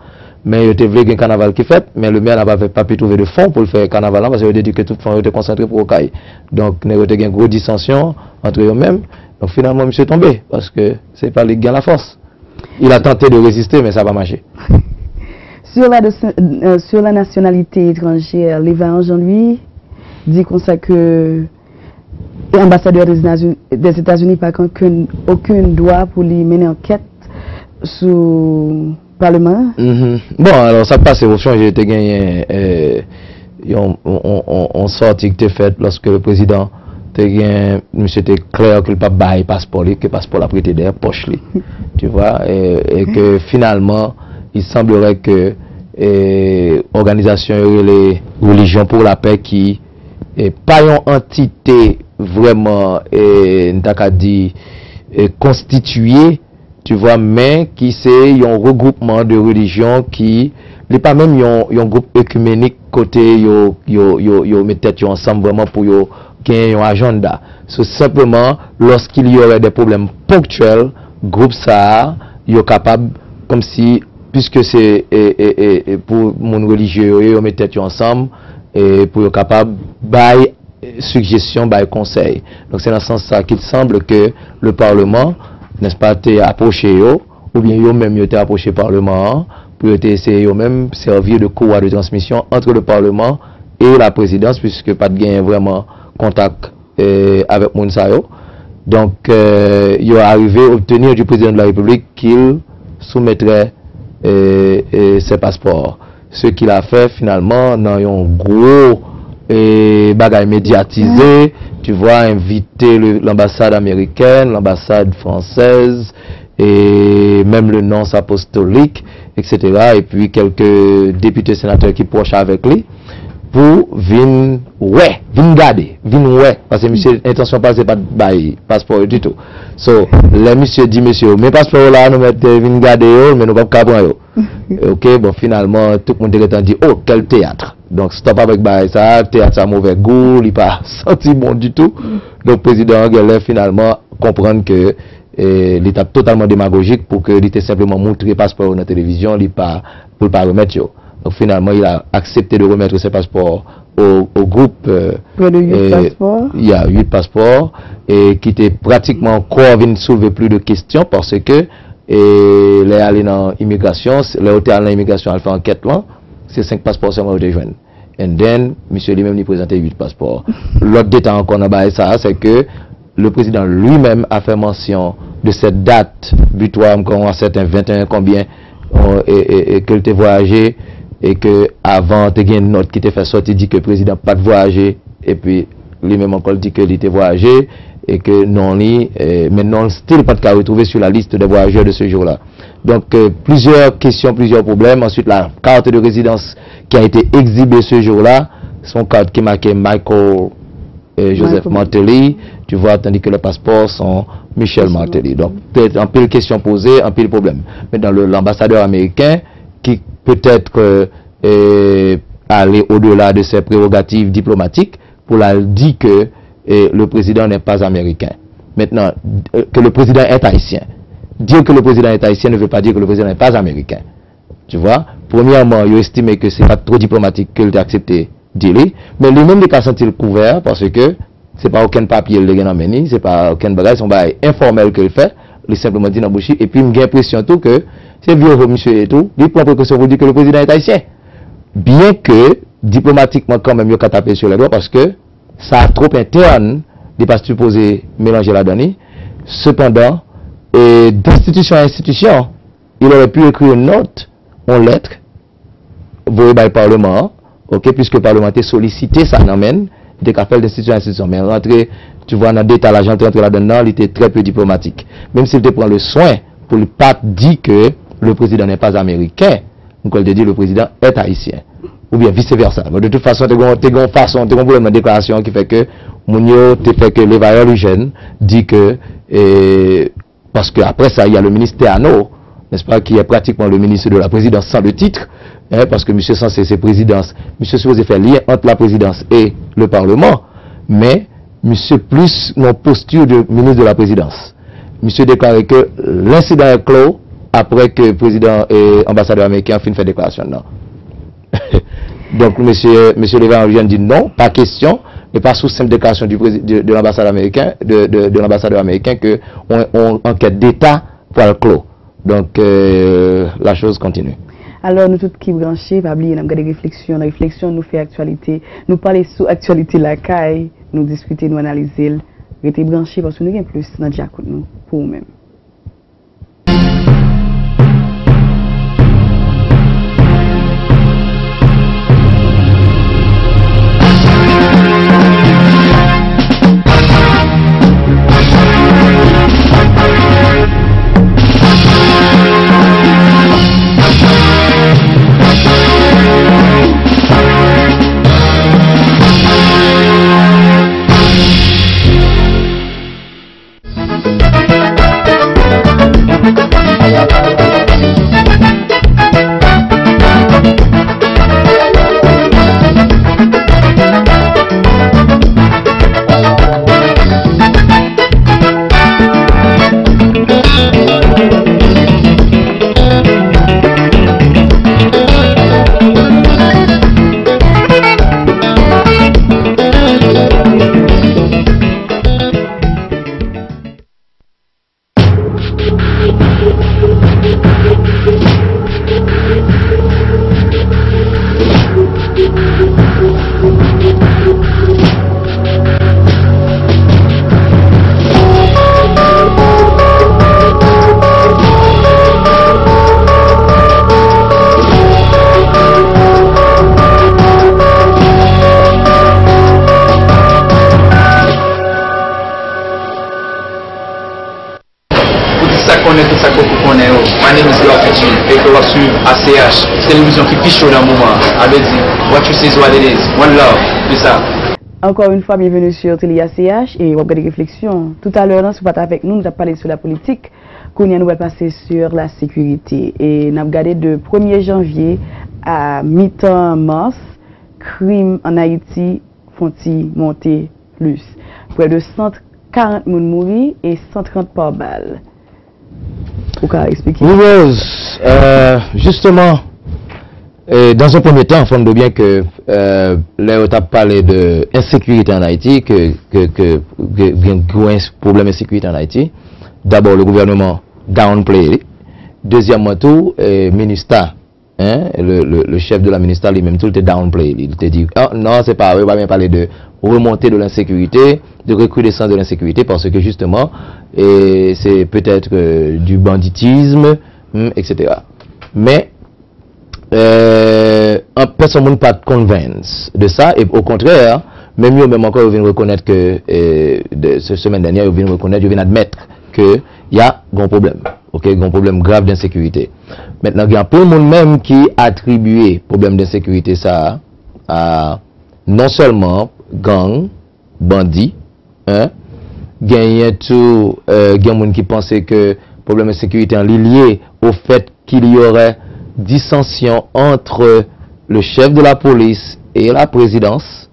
men yo te vle gen kanaval ki fèt, men le maire n'a pas, pas pu trouver de fonds pou l fè kanaval lan, paske yo te di ke tout fon yo te konsantre pou Okay. Donk, nèg yo te gen gwo disansyon antre yo menm. Donk, finalman, misye tonbe, paske se pa li ki gen lafòs. Il a tenté de résister, men sa pa mache. Sur la, de, euh, sur la nationalité étrangère, Lévaillant Jean-Louis di konsa ke anbasadè des États-Unis pa gen okenn, okenn dwa pou li mennen ankèt sou paleman an. Bon, alò, sa k pase, w ap sonje te genyen, e, yon, yon, yon, yon, yon sòti ki te fèt lòske le prezidan te gen, misye te klè ke l p ap bay paspò li, ke paspò l ap rete dèyè pòch li. Tu vois, e, e ke finalman, il semblerait que, e, òganizasyon yo rele Religion pour la Paix ki, e, pa yon antite vrèman, e, n ta ka di, e, konstitiye, tu vois, men ki se yon regwoupman de relijyon ki, li pa menm yon, yon gwoup ekimenik kote yo, yo, yo, yo met tèt yo ansanm vrèman pou yo genyen yon ajanda. Se senpleman, lorsqu'il y aurait des problèmes ponctuels, gwoup sa a, yo kapab, kòmsi, piske se, e, e, e, e, pou moun relijye yo ye, yo met tèt yo ansanm, e, pou yo kapab bay sijestyon, bay konsèy. Donk, se nan sans sa qu'il semble que le Parlement, n'est-ce pas, te apwoche yo, oubyen yo menm yo te apwoche Parlement an, pou yo te eseye yo menm servir de courroie de transmission entre le Parlement et la présidence, puisque pa t genyen vrèman kontak, e, avèk moun sa yo. Donk, e, yo arive obtenir du président de la République qu'il soumettrait, e, e, ses passeports. Ce qu'il a fait, finalement, nan yon gwo, e, bagay medyatize, tu vois, invite le, l'ambassade américaine, l'ambassade française, e menm le Nonce Apostolique, et cetera, epi kèlke depite, senatè ki pwòch avèk li, pou vin wè, vin gade, vin wè, paske misye, entansyon pa l se pa t bay paspò yo ditou. So, lè misye di mesye yo, "Men paspò yo la, nou mèt vin gade yo, men nou p ap ka pran yo." Ok, bon, finalman, tout moun te gentan di, "Oh, quel théâtre!" Donk, stop avèk bagay sa, teyat sa move gou, li pa santi bon ditou. Donk, prezidan an genlè finalman konprann ke, e, li t ap totalman demagojik pou ke li te senpleman moutre paspò yo nan televizyon, li pa, pou l pa remèt yo. Donk, finalman, il a accepté de remettre ses passeports au, au groupe, euh, Près de huit euh, passeports. Il y a huit passeports, e ki te pratikman ankò vin soulve plis de kesyon, paske, e, lè y ale nan imigrasyon, lè yo te al nan imigrasyon al fè ankèt lan, se senk paspò sèlman yo te jwenn. And then, misye li menm li prezante uit paspò. Lòt detay ankò nan bagay sa a, se ke le président lui-même a fait mention de cette date butoir, m kwè, yon sèten venteyen konbyen, e, e, e ke l te vwayaje, e ke avan te gen nòt ki te fè sòti di ke prezidan pa t vwayaje, epi li menm ankò l di ke li te vwayaje, e ke non li, e, men non l still pa t ka retwouve sur la liste des voyageurs de ce jour-là. Donk, e, plizyè kesyon, plizyè pwoblèm. Answit, la carte de résidence qui a été exhibée ce jour-là, se yon kat ki make Michael, e, Joseph Michael Martelly, tu vois, tandis que les passeports sont Michel Michel Martelly. Donk, petèt anpil kesyon poze, anpil pwoblèm. Maintenant, le, l'ambassadeur américain, qui peut-être, euh, euh, aller au-delà de ses prérogatives diplomatiques, pou l al di ke, eh, le président n'est pas américain. Maintenant, euh, que le président est haïtien. Dire que le président est haïtien ne veut pas dire que le président n'est pas américain. Tu vois? Premyèman, yo estime ke se pa t twò diplomatik ke l te aksepte di li, men li menm li ka santi l kouvè, paske se pa okenn papye l te gen nan men li, se pa okenn bagay, se yon bagay enfòmèl ke l fè, li senpleman di nan bouch li, epi m gen enpresyon tou ke se vye ho misye ye tou, li pran prekosyon pou l di ke le président est haïtien. Byen ke, diplomatikman kanmenm, yo ka tape l sur les doigts, paske sa twòp entèn, li pa sipoze melanje ladan li. Sepandan, e, d'institution à institution, il aurait pu écrire une note, yon lèt, voye bay palman an, ok, puiske palman an te solisite sa nan men l, li te ka fè l d'institution à institution. Men rantre, tu vois, nan detay la, jan l te rantre ladan l nan, li te très peu diplomatique. Menm si l te pran le soin pou li pa t di ke le président n'est pas américain, m kwè l te di le président est haïtien. Oubyen vice versa. Bon, de toute façon, te gen, te gen yon fason, te gen yon pwoblèm nan deklarasyon an ki fè ke moun yo te fè ke Lévailleur Eugène di ke, e, paske après ça, il y a le ministre Théano, n'est-ce pas, qui est pratiquement le ministre de la présidence sans le titre, hein, paske misye sanse se prezidans, misye sipoze fè lyen ant la présidence et le parlement, men misye plis nan postir de ministre de la présidence. Misye deklare ke l'incident est clos après que président et ambassadeur américain fin fè deklarasyon nan. Donk, mesye, mesye Lévailleur Eugène di non, pa kesyon, e pa sou senp deklarasyon du prési-, de, de l'ambassade américain, de, de, de l'ambassadeur américain ke yon, yon ankèt deta pral klo. Donk, euh, la chose continue. Alò, nou tout ki branche, pa bliye, n ap gade refleksyon. Nan refleksyon, nou fè aktyalite. Nou pale sou aktyalite lakay, nou diskite, nou analize l. Rete branche, paske nou gen plis nan djakout nou pou ou menm. Televizyon ki pi cho nan moman an. Sa vle di, what you see is what it is. One love. Peace out. Encore une fois, bienvenue sur Télé A C H et w ap gade refleksyon. Tout à l'heure, si w pa t avèk nou, nou t ap pale sou la politik. Kounye a, nou pral pase sur la sécurité. E n ap gade de premye janvye a mitan mas, krim an Ayiti fon ti monte plis. Près de cent quarante moun mouri e cent trente pa bal. Ou ka eksplike? Wi, Rose, euh, justement, euh, dans un premier temps, fò n di w byen ke euh, lè yo t ap pale de ensekirite an Ayiti, ke, ke, ke, ke gen gwo ens- pwoblèm ensekirite an Ayiti, dabò le gouvernement downplay li. Dezyèmman tou, euh, minista, hein, le, le, le chef de la minista li menm tou, li te downplay li. Li te di, ah, non, se pa vre, yo pa byen pale de remontée de l'insécurité, de recrudescence de l'insécurité, parce que justement, et c'est peut-être euh, du banditisme, hmm, et cetera. Men, euh, an, pèsonn moun pa t convince de sa, e okontrè, menm yo menm ankò, yo vin rekonèt ke, euh, de, se semèn dènyè, yo vin rekonèt, yo vin admèt ke y a gon pwoblèm, ok, gon pwoblèm grav d'ensekirite. Mentnan, gen anpil moun menm ki atribye pwoblèm d'ensekirite sa a, a non sèlman gang, bandi, hein, genyen tou, euh, gen moun ki panse ke pwoblèm ensekirite an li lye au fait qu'il y aurait dissension entre le chef de la police et la présidence,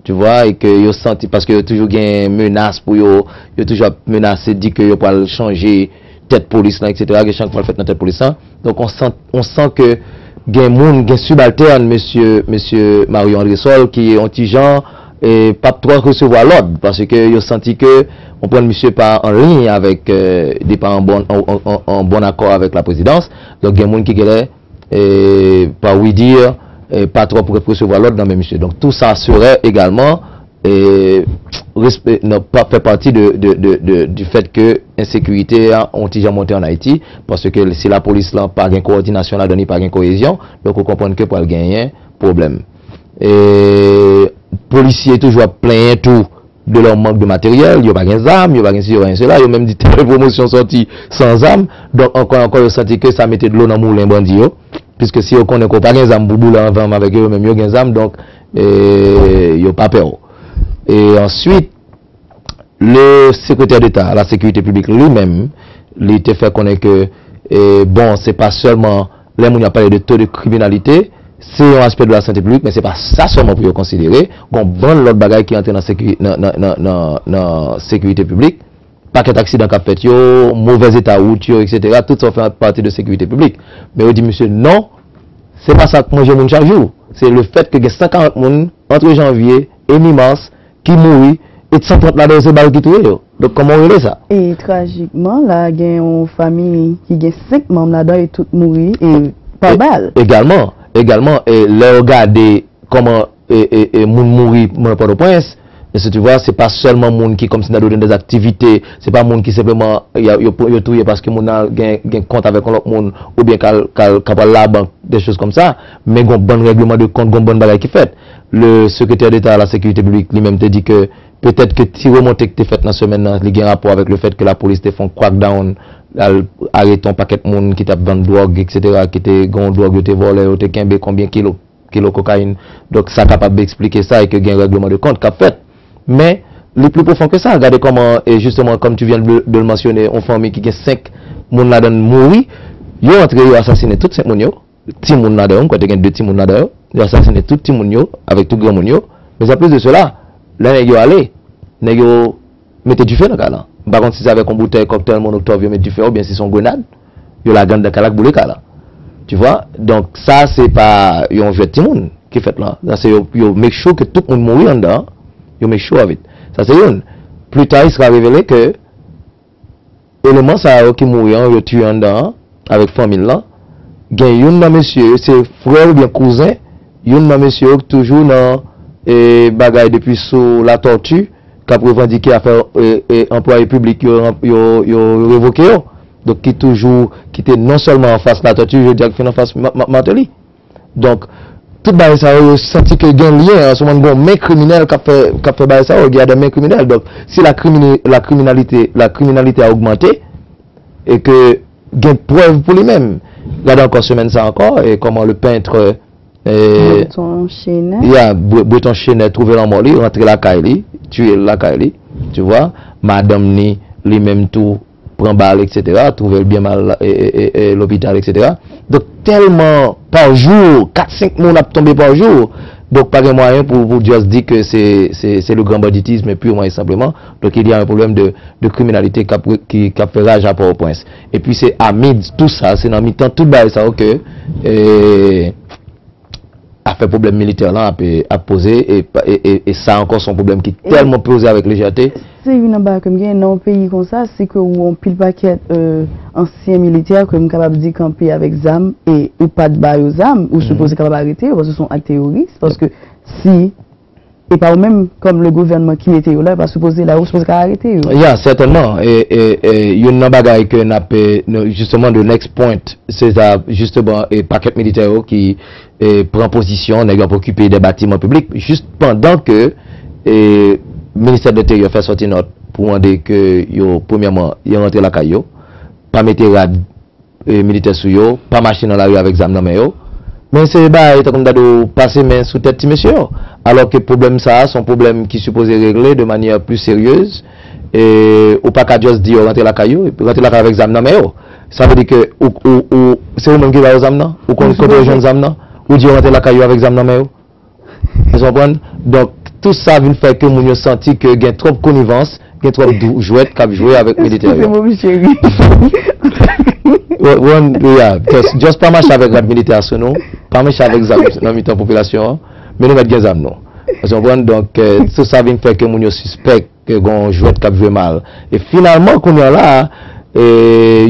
tu vois, e ke yo santi, paske yo toujou gen menas pou yo, yo toujou ap menase, di ke yo pral chanje tèt polis lan, et cetera, gen chanje k pral fèt nan tèt polis lan. Donk, on san, on san ke gen moun, gen sibaltèn mesye, mesye Mario Andresol ki on ti jan e p ap twò resevwa lòd, paske yo santi ke, konprann, misye pa an liy avèk, euh, li pa an bon, an, an, an, an bon akò avèk la prezidans. Donk, gen moun ki genlè e pa wi di, e pa twò resevwa lòd nan men misye. Donk, tou sa sere egalman e respe, non, pa, fè pati de, de, de, de, du fait que ensekirite a on ti jan monte an Ayiti, paske si lapolis lan pa gen kowòdinasyon ladan li, pa gen koyezyon, donk ou konprann ke pral genyen pwoblèm. E polisye toujou ap plenyen tou de leur manque de matériel, yo pa gen zam, yo pa gen si, yo pa gen sela, yo menm di tèl pwomosyon sòti san zam, donk ankò ankò yo santi ke sa mete dlo nan moulen bandi yo, piske si yo konnen ke w pa gen zam pou boule ansanm avèk yo, yo menm yo gen zam, donk e, yo pa pè w. E answit, le secrétaire d'État à la sécurité publique li menm, li te fè konnen ke, e, bon, se pa sèlman lè moun yo ap pale de taux de criminalité, se yon aspect de la santé publique, men se pa sa sèlman pou yo konsidere. Gon bann lòt bagay ki antre nan sekiri, nan, nan, nan, nan, nan sekirite piblik. Pakèt aksidan k ap fèt yo, movèz eta wout yo, et cetera. Tout sa fè pati de sekirite piblik. Men yo di misye non, se pa sa k manje moun chak jou. Se le fèt ke gen san karant moun antre janvye e mi mas ki mouri, e san trant ladan yo se bal ki touye yo. Donk, kòman w rele sa? E trajikman, la gen yon fanmi ki gen senk manm ladan e tout mouri e pa bal. Egalman, egalman, e lè w gade kòman e, e, e moun mouri nan Pòtoprens, men si tu vois, se pa sèlman moun ki kòmsi nan de, de aktivite, se pa moun ki senpleman yo, yo, yo touye paske moun nan gen, gen kont avèk yon lòt moun, oubyen k al, k al, k al pral labank, de choz kòmsa, men gon bann règleman de kont, gon bann bagay ki fèt. Le secrétaire d'État à la sécurité publique li menm te di ke petèt ke ti remonte ki te fèt nan semèn nan, li gen rapò avèk le fèt ke lapolis te fè yon crackdown, al arete yon pakèt moun ki t ap vann dwòg, et cetera, ki te gen yon dwòg yo te vòlè, yo te kenbe konbyen kilo, kilo kokayin. Donk, sa kapab eksplike sa e ke gen règleman de kont k ap fèt. Men, li pli pwofon ke sa. Gade kòman, e jisteman, comme tu viens de, de le mentionner, yon fanmi ki gen senk moun ladan l mouri, yo antre, yo asasinen tout senk moun yo. Timoun ladan yo, m kwè te gen de timoun ladan yo. Yo asasinen tout timoun yo, avèk tout granmoun yo. Mais en plus de cela, lè nèg yo ale, nèg yo mete dife nan kay lan. M pa konn si se avèk yon boutèy kòktèl molotòv yo met dife a, oubyen si se yon grenad, yo lage anndan kay la k boule kay la. Tu vois? Donk, sa, se pa yon jwèt timoun ki fèt la. Sa, se yo, yo make sure ke tout moun mouri anndan an. Yo make sure of it. Sa, se youn. Pli ta, il sera révélé que eleman sa yo ki mouri an, yo tiye anndan an, avèk fanmi l lan, gen youn nan mesye yo, se frè oubyen kouzen youn nan mesye yo ki toujou nan e, bagay depi sou Latòti, k ap revandike afè e, e, anplwaye piblik yo, yo, yo, yo revoke yo. Donk, ki toujou, ki te non sèlman anfas Latòti, jodi a ki fin anfas Ma-, Ma-, Martelly. Donk, tout bagay sa yo, yo santi ke gen lyen, an se moman gen yon men kriminèl k ap fè, k ap fè bagay sa yo, il y a des mains criminelles. Donk, si la krimine-, la kriminalite, la kriminalite a ogmante, e ke gen prèv pou li menm, Gade ankò semèn sa ankò, e kòman le peintre, e, Breton Chenet. Ya, Bre- Breton Chenet twouve lanmò li, rantre lakay li, tiye l lakay li, tu vois, madanm ni, li menm tou, pran bal, et cetera, twouve l byen mal e, e, e, e, lopital, et cetera. Donk, tèlman pa jou, kat, senk moun ap tonbe pa jou. Donk, pa gen mwayen pou, pou just di ke se, se, se le grand banditisme purement et simplement. Donk, il y a un problème de, de criminalité k ap, ki, k ap fè raj a Pòtoprens. Epi se amid tou sa, se nan mitan tout bagay sa yo ke e, afè pwoblèm militè lan ap, ap poze, e, e, e, e sa ankò se yon pwoblèm ki tèlman poze avèk lejète. Se youn nan bagay ke m gen nan yon peyi konsa, se ke ou anpil pakèt e, ansyen militè ke m kapab di kanpe avèk zam e ou pa t ba yo zam, ou sipoze kapab arete yo paske se yon ak teworis, paske si e pa ou menm kòm le gouvènman ki mete yo la, yo pa sipoze la, ou sipoze ka arete yo. Ya, sètènman. E, e, e, youn nan bagay ke n ap, e, nou, justement, the next point, se sa, justement, e, pakèt militè yo ki e, pran pozisyon, nèg yo ap okipe de batiman piblik, jis pandan ke e, Ministè de Lenteryè fè sòti nòt pou mande ke yo, premyèman, yo rantre lakay yo, pa mete rad e, militè sou yo, pa mache nan lari avèk zam nan men yo. Men se bagay, tankou m ta di w, pase men sou tèt ti mesye yo. Alò ke pwoblèm sa a, se yon pwoblèm ki sipoze regle de manyè pli seryez. E, ou pa ka just di yo rantre lakay yo, epi rantre lakay yo avèk zam nan men yo. Sa vle di ke ou, ou, ou, se ou menm ki ba yo zam nan? Ou konn kote yo jwenn zam nan? Ou di yo rantre lakay yo avèk zam nan men yo? Ou konprann? Donk, tou sa vin fè ke moun yo santi ke gen twòp konivans, gen twòp dou- jwèt k ap jwe avèk militè yo. Eskize m, wi, cheri. Wan, wan, ya, just, just pa mache avèk rad militè sou nou, pa mache avèk zam nan mitan popilasyon an, men nou mèt gen zam nou. Ou konprann? Donk, e, tou sa vin fè ke moun yo sispèk ke gen yon jwèt k ap jwe mal. E finalman, kounye a la, e,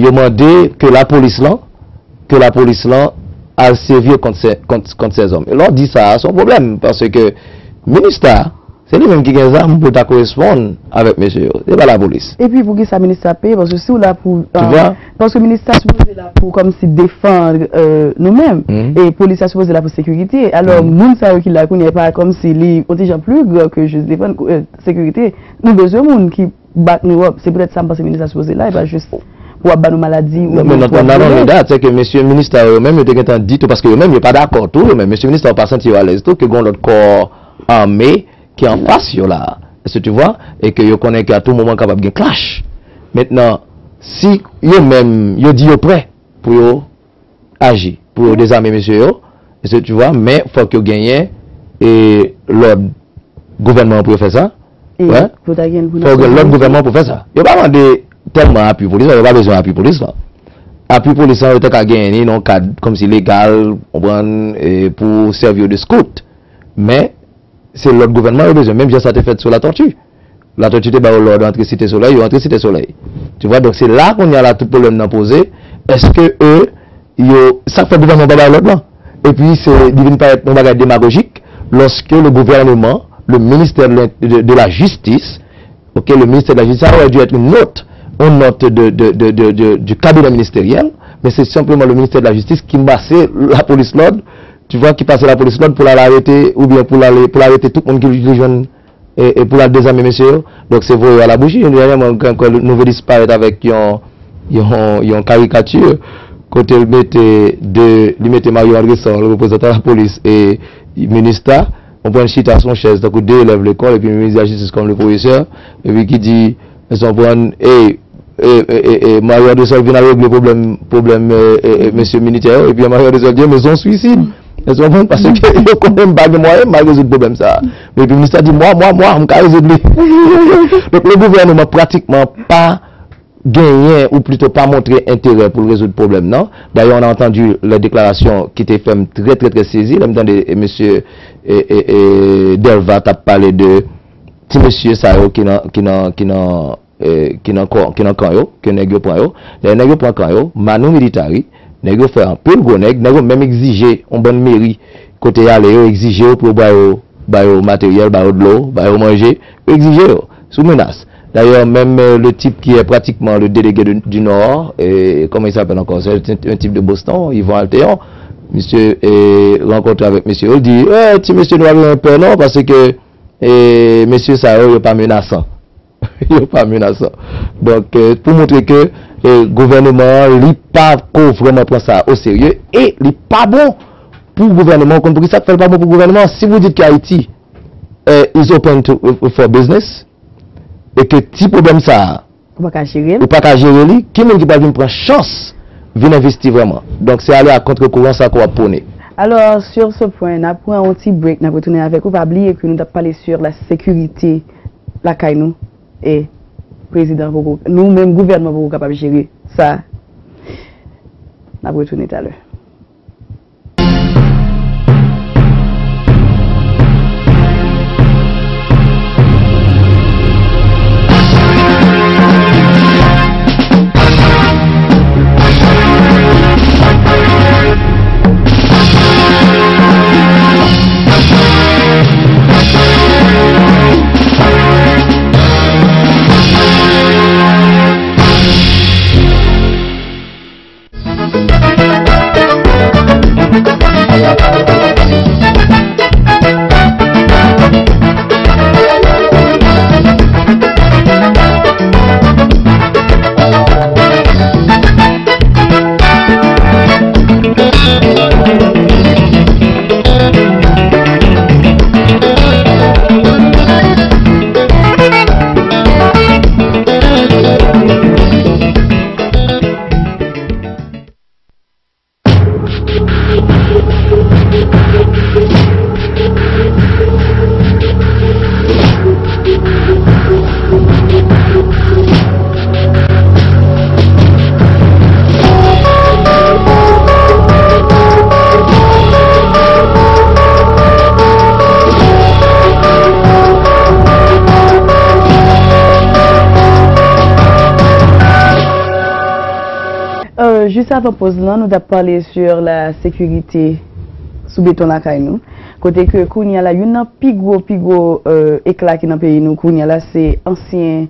yo mande ke lapolis lan, ke lapolis lan al servi kont se, kont, kont sèzòm. E lè w di sa, se yon pwoblèm, paske Minista, se li menm ki gen zam pou l ta koresponn avèk mesye yo. Se pa lapolis. Epi pou ki sa Minista ap peye? Paske si w la pou Tu vois? Paske Minista sipoze la pou kòmsi defann e, nou menm. E polis la sipoze la pou sekirite. Alò, moun sa yo ki la kounye a, e pa kòmsi li yon ti jan pli gran ke jis defann e, sekirite. Nou bezwen moun ki back nou up. Se poutèt sa m panse Minista sipoze la, e pa jis pou ap ba nou maladi ou Non, men pou nan ap nan vole. Nan dat, se ke mesye Minista yo menm, yo te gentan di tou, paske yo menm, yo pa dakò tou, yo menm, mesye Minista yo pa santi yo alèz tou, ke gen lòt kò ame ki anfas yo la. Èske tu vois? E ke yo konnen ke a tou moman kapab gen clash. Mentnan, si yo menm, yo di yo prè pou yo aji, pou yo dezame mesye yo, èske tu vois? Men fòk yo genyen e lòd gouvènman an pou yo fè sa. E Wè. pou ta gen pou Fòk yo gen lòd gouvènman pou fè sa. Yo pa mande tèlman apui polis la, yo pa bezwen apui polis la. Apui polis la, yo te ka genyen ni nan kad kòmsi legal, konprann, e pou sèvi yo de scout. Men, se lòd gouvènman yo bezwen, menm jan sa te fèt sou Latòti. Latòti te ba yo lòd antre Site Solèy, yo antre Site Solèy. Tu vois, donk se la kounye a la tout pwoblèm nan poze. Èske e, yo, sa k fè gouvènman pa bay lòd lan? Epi se, li vin parèt yon bagay demagojik, lorsque le gouvernement, le ministère de, l'in- de, de la justice, ok, le ministère de la justice, ça aurait dû être une note, une note de, de, de, de, de- du cabinet ministériel, mais c'est simplement le ministère de la justice qui passe la police lòd, tu vois, ki pase lapolis lòd pou l al arete, oubyen pou l ale, pou l arete tout moun ki, ki jwenn, e, e pou l al dezame mesye yo. Donk, se voye yo a la bouji. Dènyèman, m kwè, m kwè Nouvèlis parèt avèk yon, yon, yon karikati, kote l mete de, li mete Mario Andrésol, reprezantan lapolis, e Minista, konprann, chita sou yon chèz, tankou de elèv lekòl, epi minis de la jistis kòm le pwofesè, epi ki di, èske w konprann, e, e, e, e, e, Mario Andrésol vin al regle pwoblèm, pwoblèm, e, e, e, mesye militè yo, epi Mario Andrésol di, mais on suicide. Èske w konprann? Paske yo konnen m pa gen mwayen, m al rezoud pwoblèm sa a. Men epi Minista di, mwa, mwa, mwa, m ka rezoud li. Donk, le gouvènman pratikman pa genyen, ou plito pa montre enterè pou l rezoud pwoblèm nan. D'ailleurs, on a entendu les déclarations ki te fè m trè, trè, trè sezi, lè m tande, e, mesye, e, e, e, Delva t ap pale de ti mesye sa yo ki nan, ki nan, ki nan, e, ki nan kò, ki nan kan yo, ke nèg yo pran yo. Lè nèg yo pran kan yo, Manu Militari, nèg yo fè anpil gwo nèg, nèg yo menm egzije yon bann meri kote y ale yo, egzije yo pou yo ba yo, ba yo materyèl, ba yo dlo, ba yo manje, yo egzije yo, sou menas. Dayè, menm, e, le type qui est pratiquement le délégué de- du Nord, e, comment il s'appelle encore? C'est un, un type de Boston, Yvon Altéon. Misye, e, rankontre avèk mesye yo, li di, e, ti mesye, nou pa bezwen pè non, paske, e, mesye sa yo, yo pa menasan. yo pa menasan. Donk, eh, pou montre ke, eh, gouvènman an, li pa ko vrèman pran sa o serye e li pa bon pou gouvènman. Ou konn poukisa k fè l pa bon pou gouvènman an? Si vous dites que Haïti, eh, is open to, for business, e ke ti pwoblèm sa a, ou pa ka jere l, ou pa ka jere li, ki moun ki pral vin pran chans vin envesti vrèman? Donk, se ale a kontre kouran sa ke w ap pwone. Alors, sur ce point, n ap pran yon ti break, n ap retounen avèk ou. Pa bliye ke nou t ap pale sur la sécurité lakay nou. E prezidan poko, nou menm gouvènman poko kapab jere sa. N ap retounen talè. Euh, jis avan poz lan, nou t ap pale sur la sécurité sou beton lakay nou. Kote ke kounye a la, youn nan pi gwo, pi gwo, euh, ekla ki nan peyi nou kounye a la, se ansyen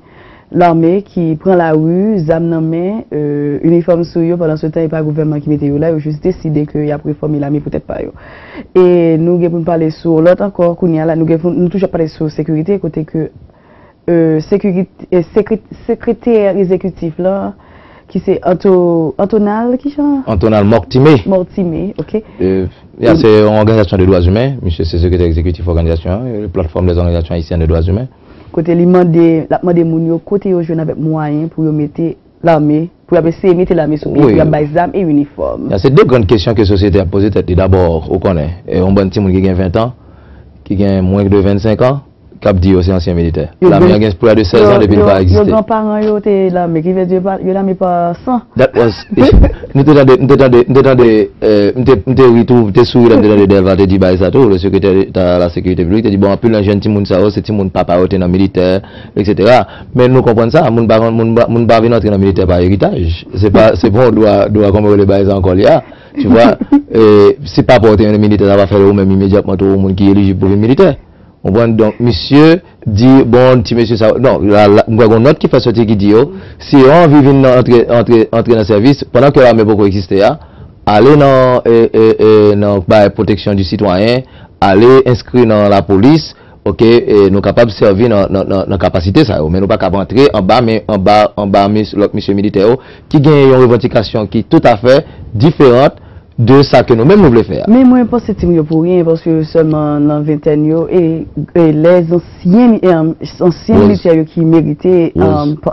lame ki pran lari, zam nan men, euh, inifòm sou yo, pandan se tan, e pa gouvènman ki mete yo la, yo jis deside ke y ap refòme lame pou tèt pa yo. E nou gen pou n pale sou lòt ankò, kounye a la, nou gen pou, nou toujou ap pale sou sekirite, kote ke, euh, sekirite, eh, sekre-, sekretè egzekitif la, ki se Anto-, Antonal, ki jan? Antonal Mortimé. Mortimé, ok. Euh, ya, se yon òganizasyon de dwa imen. Misye se sekretè egzekitif òganizasyon an, Plateforme des Organisations Haïtiennes de Droits Humains. Kote li mande, l ap mande moun yo kote yo jwenn avèk mwayen pou yo mete lame, pou y ap eseye mete lame sou pye, pou y ap bay zam e inifòm. Ya, se de grann kesyon ke sosyete ap poze tèt li. Dabò, ou konnen, e, yon bann timoun ki gen ven tan, ki gen mwens de vennsenk an, k ap di yo se ansyen militè. Lame an gen près de sèz an depi l pa egziste. Yo, yo, yo granparan yo te lame, ki vle di yo pa, yo lame pa san. That was, nou te tande, nou te tande, nou te tande, eh, m te, m te ri tou, m te souri lè m te tande Delva te di bagay sa tou, le secrétaire d'État à la sécurité publique, te di, bon, anpil nan jèn timoun sa yo, se timoun papa yo te nan militè, et cetera. Men nou konprann sa, moun pa, moun pa, moun pa vin antre nan militè pa eritaj. Se pa, se pa yon dwa, dwa kòman yo rele bagay sa ankò li a. Tu vois, eh, si papa w te yon militè, sa pa fè ou menm imedyatman tou yon moun ki elijib pou vin militè. Konprann? Donk, misye di, bon, ti mesye sa, non, la, la, m kwè gon nòt ki fè soti ki di yo, si yo anvi vin nan antre, antre, antre nan sèvis, pandan ke lame poko egziste a, ale nan, e, e, e, nan bay pwoteksyon di sitwayen, ale enskri nan lapolis, oke, e nou kapab sèvi nan, nan, nan, nan kapasite sa yo, men nou pa kab antre anba, men anba, anba mis-, lòt misye militè yo, ki gen yon revandikasyon ki toutafè diferan de sa ke nou menm nou vle fè a. Men mwen panse timoun yo pou ryen, paske yo sèlman nan ventèn yo, e, e lè ansyen, e, ansyen militè yo ki merite, e,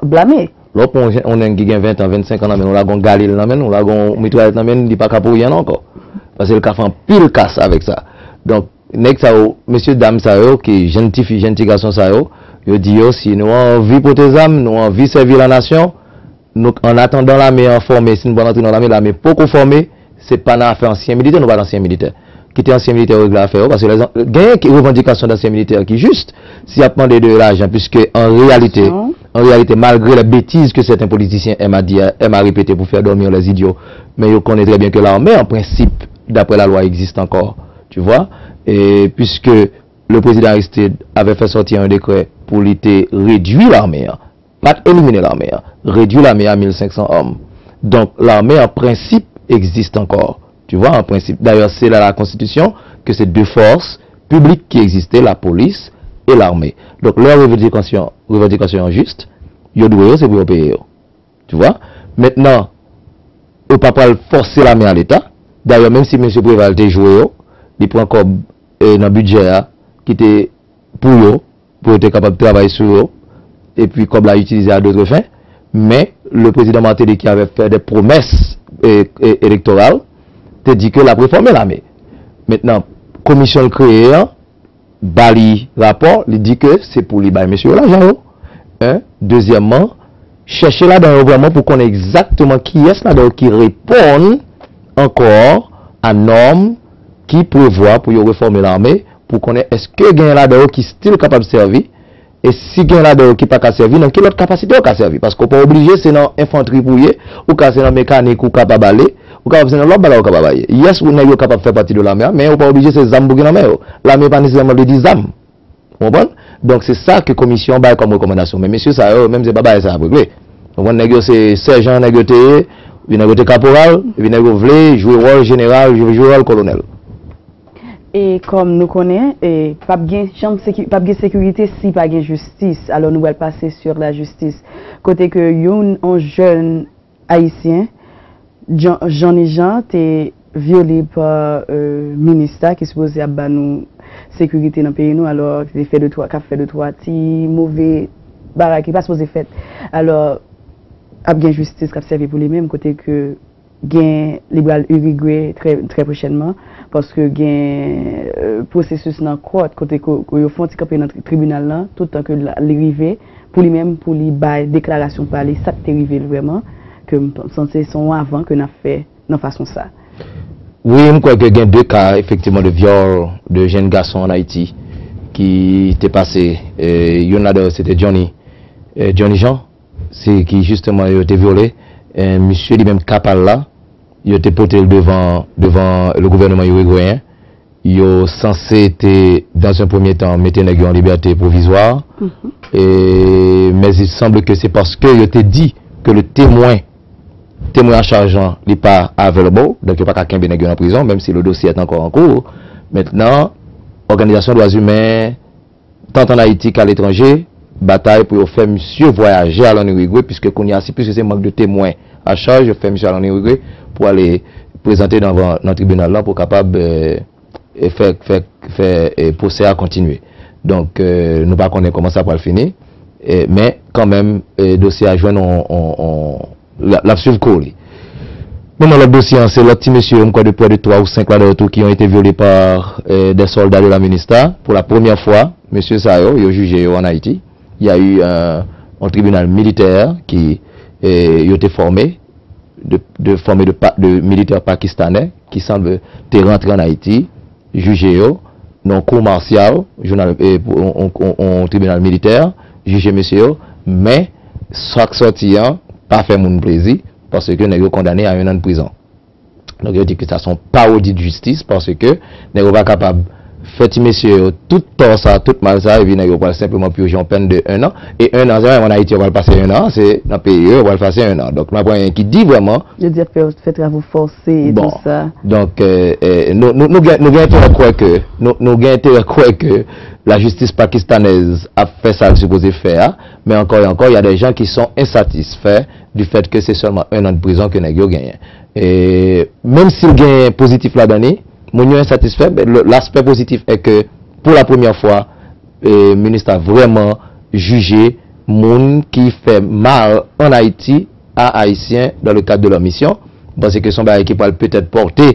blame. Lè w pran yon nèg ki gen ven tan, vennsenk an nan men l, ou lage yon galil nan men l, ou lage yon mitrayèt nan men l, li pa ka pou ryen ankò. Paske l ka fè anpil kas avèk sa. Donk, nèg sa yo, mesye dam sa yo, ki jèn tifi, jèn ti gason sa yo, yo di yo, si nou anvi pote zam, nou anvi sèvi lanasyon, nou, an atandan lame an fòme, si n pral antre nan lame, lame poko fòme, se pa nan afè ansyen militè, nou pa t ansyen militè. Kite ansyen militè yo regle afè yo, paske lè, gen ki revandikasyon dansyen militè ki jis, si y ap mande de lajan, piske an reyalite, an reyalite, malgre les bêtises que certains politiciens aiment à dire, aiment à répéter pour faire dormir les idiots, men yo konnen trè byen ke lame, an prensip, d'après la loi, existe encore, tu vois, et puisque le président Aristide avait fait sortir un décret pou li te redwi lame an, pa t elimine lame an, redwi lame a mil senk san òm. Donk, lame an prensip egziste ankò. Tu vois, an prensip. D'ailleurs, c'est dans la Constitution que c'est deux forces publiques qui existaient, la police et l'armée. Donk, lè revandikasyon, revandikasyon an jis, Yo dwe yo, se pou yo peye yo. Tu vois? Mentnan, yo pa pral fòse lame a Leta. Dayè, menm si mesye Preval te jwe yo, li pran kòb e, nan bidjè a ki te pou yo, pou yo te kapab travay sou yo, epi kòb la itilize à d'autres fins. Men, le président Martelly qui avait fait des promesses e, e, électorales te di ke l ap refòme lame. Mentnan, komisyon l kreye an, ba li rapò, li di ke se pou li bay mesye yo lajan yo. En. Dezyèmman, chèche ladan yo vrèman pou konnen egzakteman kiyès ladan yo ki reponn ankò a nòm ki prevwa pou yo refòme lame, pou konnen èske gen ladan yo ki still kapab sèvi, e si gen ladan yo ki pa ka sèvi, nan ki lòt kapasite yo ka sèvi. Paske w pa oblije se nan enfantri pou w ye, ou ka se nan mekanik ou kapab ale, ou kapab se nan lòt bagay ou kapab ale. Yes, ou nèg yo kapab fè pati de lame a, men ou pa oblije se zam pou gen nan men yo. Lame pa nesesèman vle di zam. Ou konprann? Donk, se sa ke komisyon an bay kòm rekòmandasyon. Men mesye sa yo, menm se pa bagay sa y ap regle. Ou konprann? Nèg yo se sèjan, nèg yo te ye, epi nèg yo te kaporal, epi nèg yo vle jwe wòl jeneral, jwe, jwe wòl kolonèl. E kòm nou konnen, e p ap gen janm seki, p ap gen sekirite si pa gen jistis. Alò, nou pral pase sur la justice. Kote ke youn, yon jèn ayisyen, Jan, Johnny Jean, te vyole pa e, minis la ki sipoze ap ba nou sekirite nan peyi nou, alò, ki te fè de twa, k ap fè de twa ti move bagay ki pa sipoze fèt. Alò, ap gen jistis k ap sèvi pou li menm, kote ke gen, li pral irigwe trè, trè pwochènman, paske gen e, pwosesis nan kòt, kote ko, ko yo fè yon ti kanpe nan tri, tribinal lan, toutan ke la, li rive, pou li menm, pou li bay deklarasyon pa li, sa k te rive l vrèman, ke m, m santi se yon avan ke n ap fè nan fason sa. Wi, m kwè ke gen de ka, efektivman, de vyòl de jèn gason ann Ayiti ki te pase. E, youn ladan yo, se te Johnny, e, Johnny Jean, se ki, jisteman, yo te vyole. E, misye li menm, ka pa l la, yo te pote l devan, devan le gouvèneman irigweyen. Yo sanse te, dans un premier temps, mete nèg yo an libète pwovizwa. E, mais il semble que c'est parce que yo te di que le témoin, témoin à charge lan, li pa available, donk yo pa ka kenbe nèg yo nan prizon, menm si le dossier est encore en cours. Mentnan, òganizasyon dwa imen, tant en Haïti qu'à l'étranger, batay pou yo fè misye vwayaje al ann Irigwe, piske kounye a, si piske se mank de témoin à charge, yo fè misye al ann Irigwe pou ale prezante nan, nan tribinal lan pou kapab, e, e fè, fè, fè, e, pwosè a kontinye. Donk, e, nou pa konnen kòman sa pral fini, e, men kanmenm, e, dosye a jwenn on, on, on, l ap, l ap swiv kou li. Nou nan lòt dosye an, se lòt ti mesye yo, m kwè de près de twa ou senk ladan yo tou ki ont été violés par, e, des soldats de la MINUSTAH. Pour la première fois, mesye sa yo, yo jije yo ann Ayiti. Il y a eu, e, yon tribinal militè ki, e, yo te fòme, de, de fòme de, pa- de militè pakistanè ki sanble te rantre ann Ayiti, jije yo nan yon kou masyal, jounal, e, pou, on, on, on, on tribinal militè, jije mesye yo, men sa k sòti an pa fè moun plezi, paske nèg yo kondane a un an de prison. Donk, yo di ke sa se yon pawodi de jistis, paske nèg yo pa kapab fè ti mesye yo tout tò sa, tout mal sa, epi nèg yo pral senpleman pyoje yon pèn de un an. E un an, se pa menm ann Ayiti yo pral pase un an, se nan peyi yo yo pral pase un an. Donk, nou aprann anyen ki di vrèman. Yo di ap fè, fè travo fòse e tou sa. Donk, e, e, nou, nou, nou gen, nou gen enterè kwè ke, nou, nou gen enterè kwè ke lajistis pakistanèz ap fè sa l sipoze fè a, men ankò e ankò, il y a des gens qui sont insatisfaits du fait que c'est seulement un an de prison que nèg yo genyen. E menm si l gen pozitif ladan li, moun yo ensatisfè, men le, l'aspect positif est que pour la première fois, e, MINUSTAH vrèman jije moun ki fè mal ann Ayiti a Ayisyen dans le cadre de leur mission. M panse ke se yon bagay ki pral petèt pòte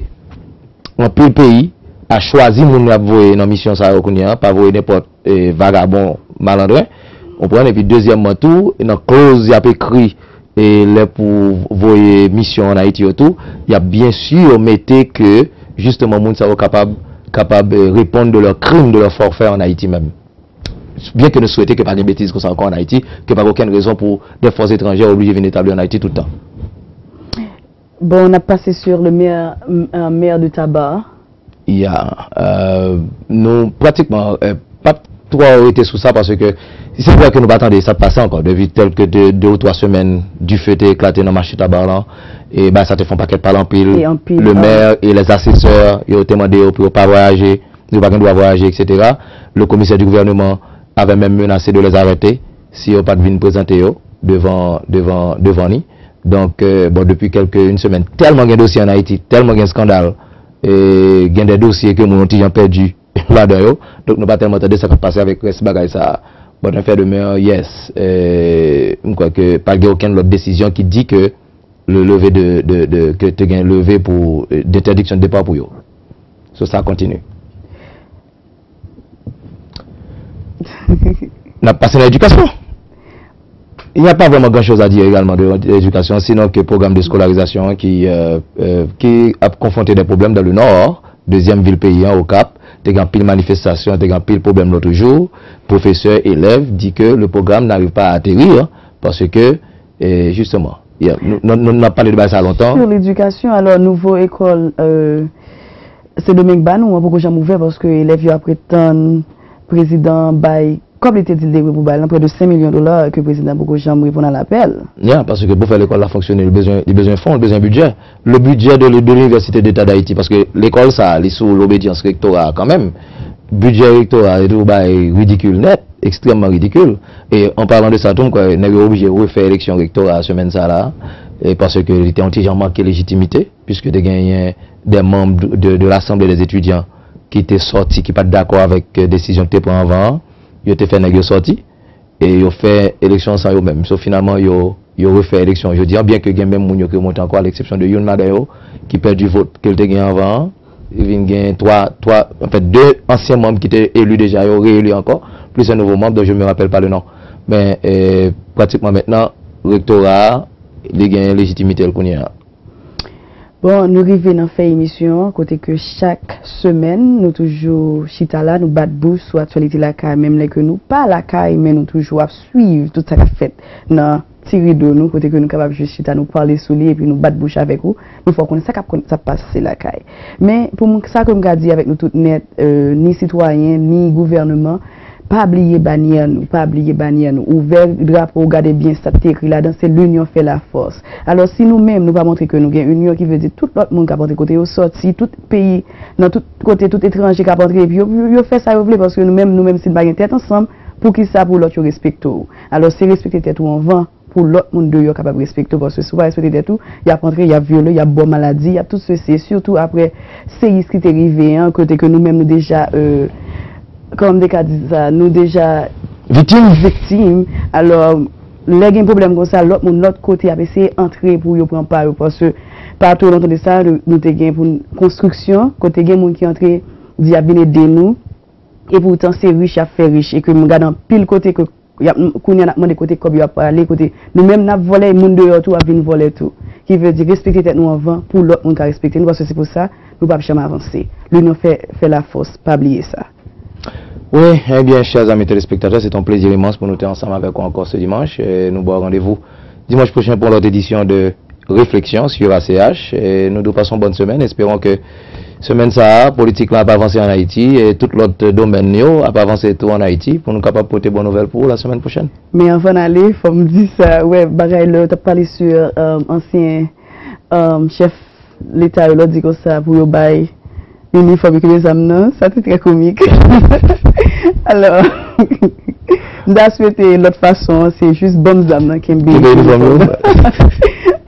anpil peyi a chwazi moun y ap voye nan misyon sa yo kounye a, pa voye nenpòt, e, vagabon malandren. Ou konprann? Epi dezyèmman tou, nan kloz y ap ekri, e, lè pou voye misyon ann Ayiti yo tou, y ap byen si mete ke, jisteman, moun sa yo kapab, kapab, e, répondre de leurs crimes, de leurs forfaits en Haïti même. Byen ke nou swete ke pa gen betiz konsa ankò ann Ayiti, ke pa gen okenn rezon pou des forces étrangères oblije vin etabli ann Ayiti tout tan. Bon, n ap pase sur le maire, m- euh, maire de Taba. Ya, euh, nou pratikman, euh, p ap twò rete sou sa paske se vre ke nou pa tande sa pase ankò depi tèlke de, de ou twa semèn dife te eklate nan mache Taba lan, e bagay sa te fè yon pakèt pale anpil. E anpil, Le euh, maire et les assesseurs, yo te mande yo pou yo pa vwayaje, yo pa gen dwa vwayaje, et cetera. Le commissaire du gouvernement avait même menacé de les arrêter si yo pa t vin prezante yo. devan, devan, devan li. Donk, euh, bon, depi kèlke, yon semèn, tèlman gen dosye ann Ayiti, tèlman gen eskandal, e gen de dosye ke moun yon ti jan pèdi ladan yo. Donk, nou pa tèlman tande sa k ap pase avèk rès bagay sa a. But en fait de mer, yes, euh, m kwè ke pa gen okenn lòt desizyon ki di ke le leve de, de, de, ke te gen leve pou, euh, d'interdiction de départ pou yo. So, sa kontinye. N ap pase nan edikasyon. Il n'y a pas vraiment grand chose à dire également de l'éducation, sinon que programme de scolarisation qui, euh, euh, qui a confronté des problèmes dans le nord, deuxième ville pays, hein, au Cap, te gen anpil manifestasyon, te gen anpil pwoblèm lòt jou, pwofesè, elèv, di ke le programme n'arrive pas à atterrir, paske, e, jisteman, yeah, nou, nou, nou, nou ap pale de bagay sa lontan. Sur l'éducation, alors, nouvo ekòl, euh, Sendomeng ba nou an poko janm ouvè paske elèv yo ap ret tann prezidan bay kòb li te di l te dwe pou bay lan, prè de senk milyon dola ke prezidan poko janm reponn a lapèl. Ya, paske pou fè lekòl la fonksyone, li bezwen, li bezwen fon, li bezwen bidjè. Le budget de, de l'Université d'État d'Haïti, paske lekòl sa a, li sou lobedyans rektora a kanmenm. Bidjè rektora a, li tou bay ridikil nèt, ekstrèmman ridikil. E an palan de sa tou, m kwè nèg yo oblije refè eleksyon rektora a semèn sa a la, e paske li te yon ti jan manke lejitimite, puiske te genyen de manm de, de, de l'Assemblée des étudiants ki te sòti, ki pa t dakò avèk, euh, desizyon ki te pran anvan an, yo te fè nèg yo sòti, e yo fè eleksyon an san yo menm. So, finalman, yo, yo refè eleksyon an jodi an, byen ke gen menm moun yo ki remonte ankò, a leksepsyon de youn ladan yo ki pèdi vòt ke l te gen anvan an. Li vin gen twa, twa, anfèt, de ansyen manm ki te eli deja, yo reyeli ankò, plis yon nouvo manm, dont je me rappelle pas le nom. Men, e, pratikman mentnan, rektora a, li gen lejitimite l kounye a. Bon, nou rive nan fen emisyon an, kote ke chak semèn, nou toujou chita la, nou bat bouch sou aktyalite lakay, menm lè ke nou pa lakay, men nou toujou ap swiv tout sa k ap fèt nan ti rido nou, kote ke nou kapab jis chita, nou pale sou li, epi nou bat bouch avèk ou, nou fè w konnen sa k ap konn, sa k ap pase lakay. Men, pou m, sa ke m ka di avèk nou tout nèt, euh, ni sitwayen, ni gouvèneman, pa bliye banyè nou, pa bliye banyè nou. Ouvè drapo w, gade byen sa k te ekri ladan, se l'union fait la force. Alò, si nou menm, nou pa montre ke nou gen inyon, ki vle di tout lòt moun k ap antre kote yo sòti, tout peyi, nan tout kote, tout etranje k ap antre, epi yo, yo, yo fè sa yo vle, paske nou menm, nou menm, si n pa gen tèt ansanm, poukisa pou lòt yo respekte w? Alò, se respekte tèt ou anvan, pou lòt moun deyò kapab respekte w, paske si w pa respekte tèt ou, y ap antre, y ap vyole, y ap ba w maladi, y ap tout sesi, e sitou apre seyis ki te rive an, kote ke nou menm nou deja, euh, kòman m te ka di sa, nou deja viktim. Viktim. Alò, lè gen pwoblèm konsa, lòt moun, lòt kote ap eseye antre pou yo pran pa yo, paske pa twò lontan de sa, nou, nou te gen pou n, konstriksyon, kote gen moun ki antre, di y ap vin ede nou, e poutan se rich y ap fè rich, e ke m gade anpil kote ke y ap, kounye a n ap mande kote kòb yo ap prale, kote nou menm n ap vòlè, e moun deyò tou ap vin vòlè tou. Ki vle di respekte tèt nou anvan pou lòt moun ka respekte nou, paske se pou sa nou p ap janm avanse. L'union fait, fait la force, pa bliye sa. Wi, ebyen, chers amis téléspectateurs, c'est un plaisir immense pou nou te ansanm avèk ou ankò se dimanch. E nou ba w randevou dimanch pwochen pou yon lòt edisyon de Réflexion sur A C H. E nou di w pase yon bòn semèn. Espérons que semèn sa a, politik la ap avanse ann Ayiti e tout lòt domèn yo ap avanse tou ann Ayiti pou nou kapab pote bon nouvèl pou ou la semaine prochaine. Men anvan n ale, fò m di sa, wè, bagay lè yo t ap pale sou, euh, ansyen, euh, chèf Leta yo, lè w di konsa pou yo bay inifòm yo kenbe zam nan, sa te trè komik. Alò, m ta swete lòt fason an, se jis ban m zam nan, kenbe inifòm yo.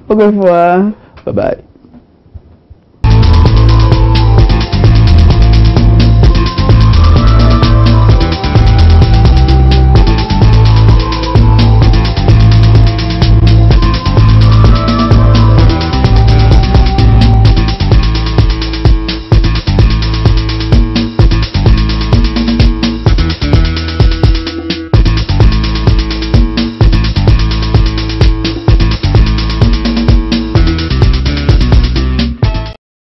Pokofwa. Bye bye.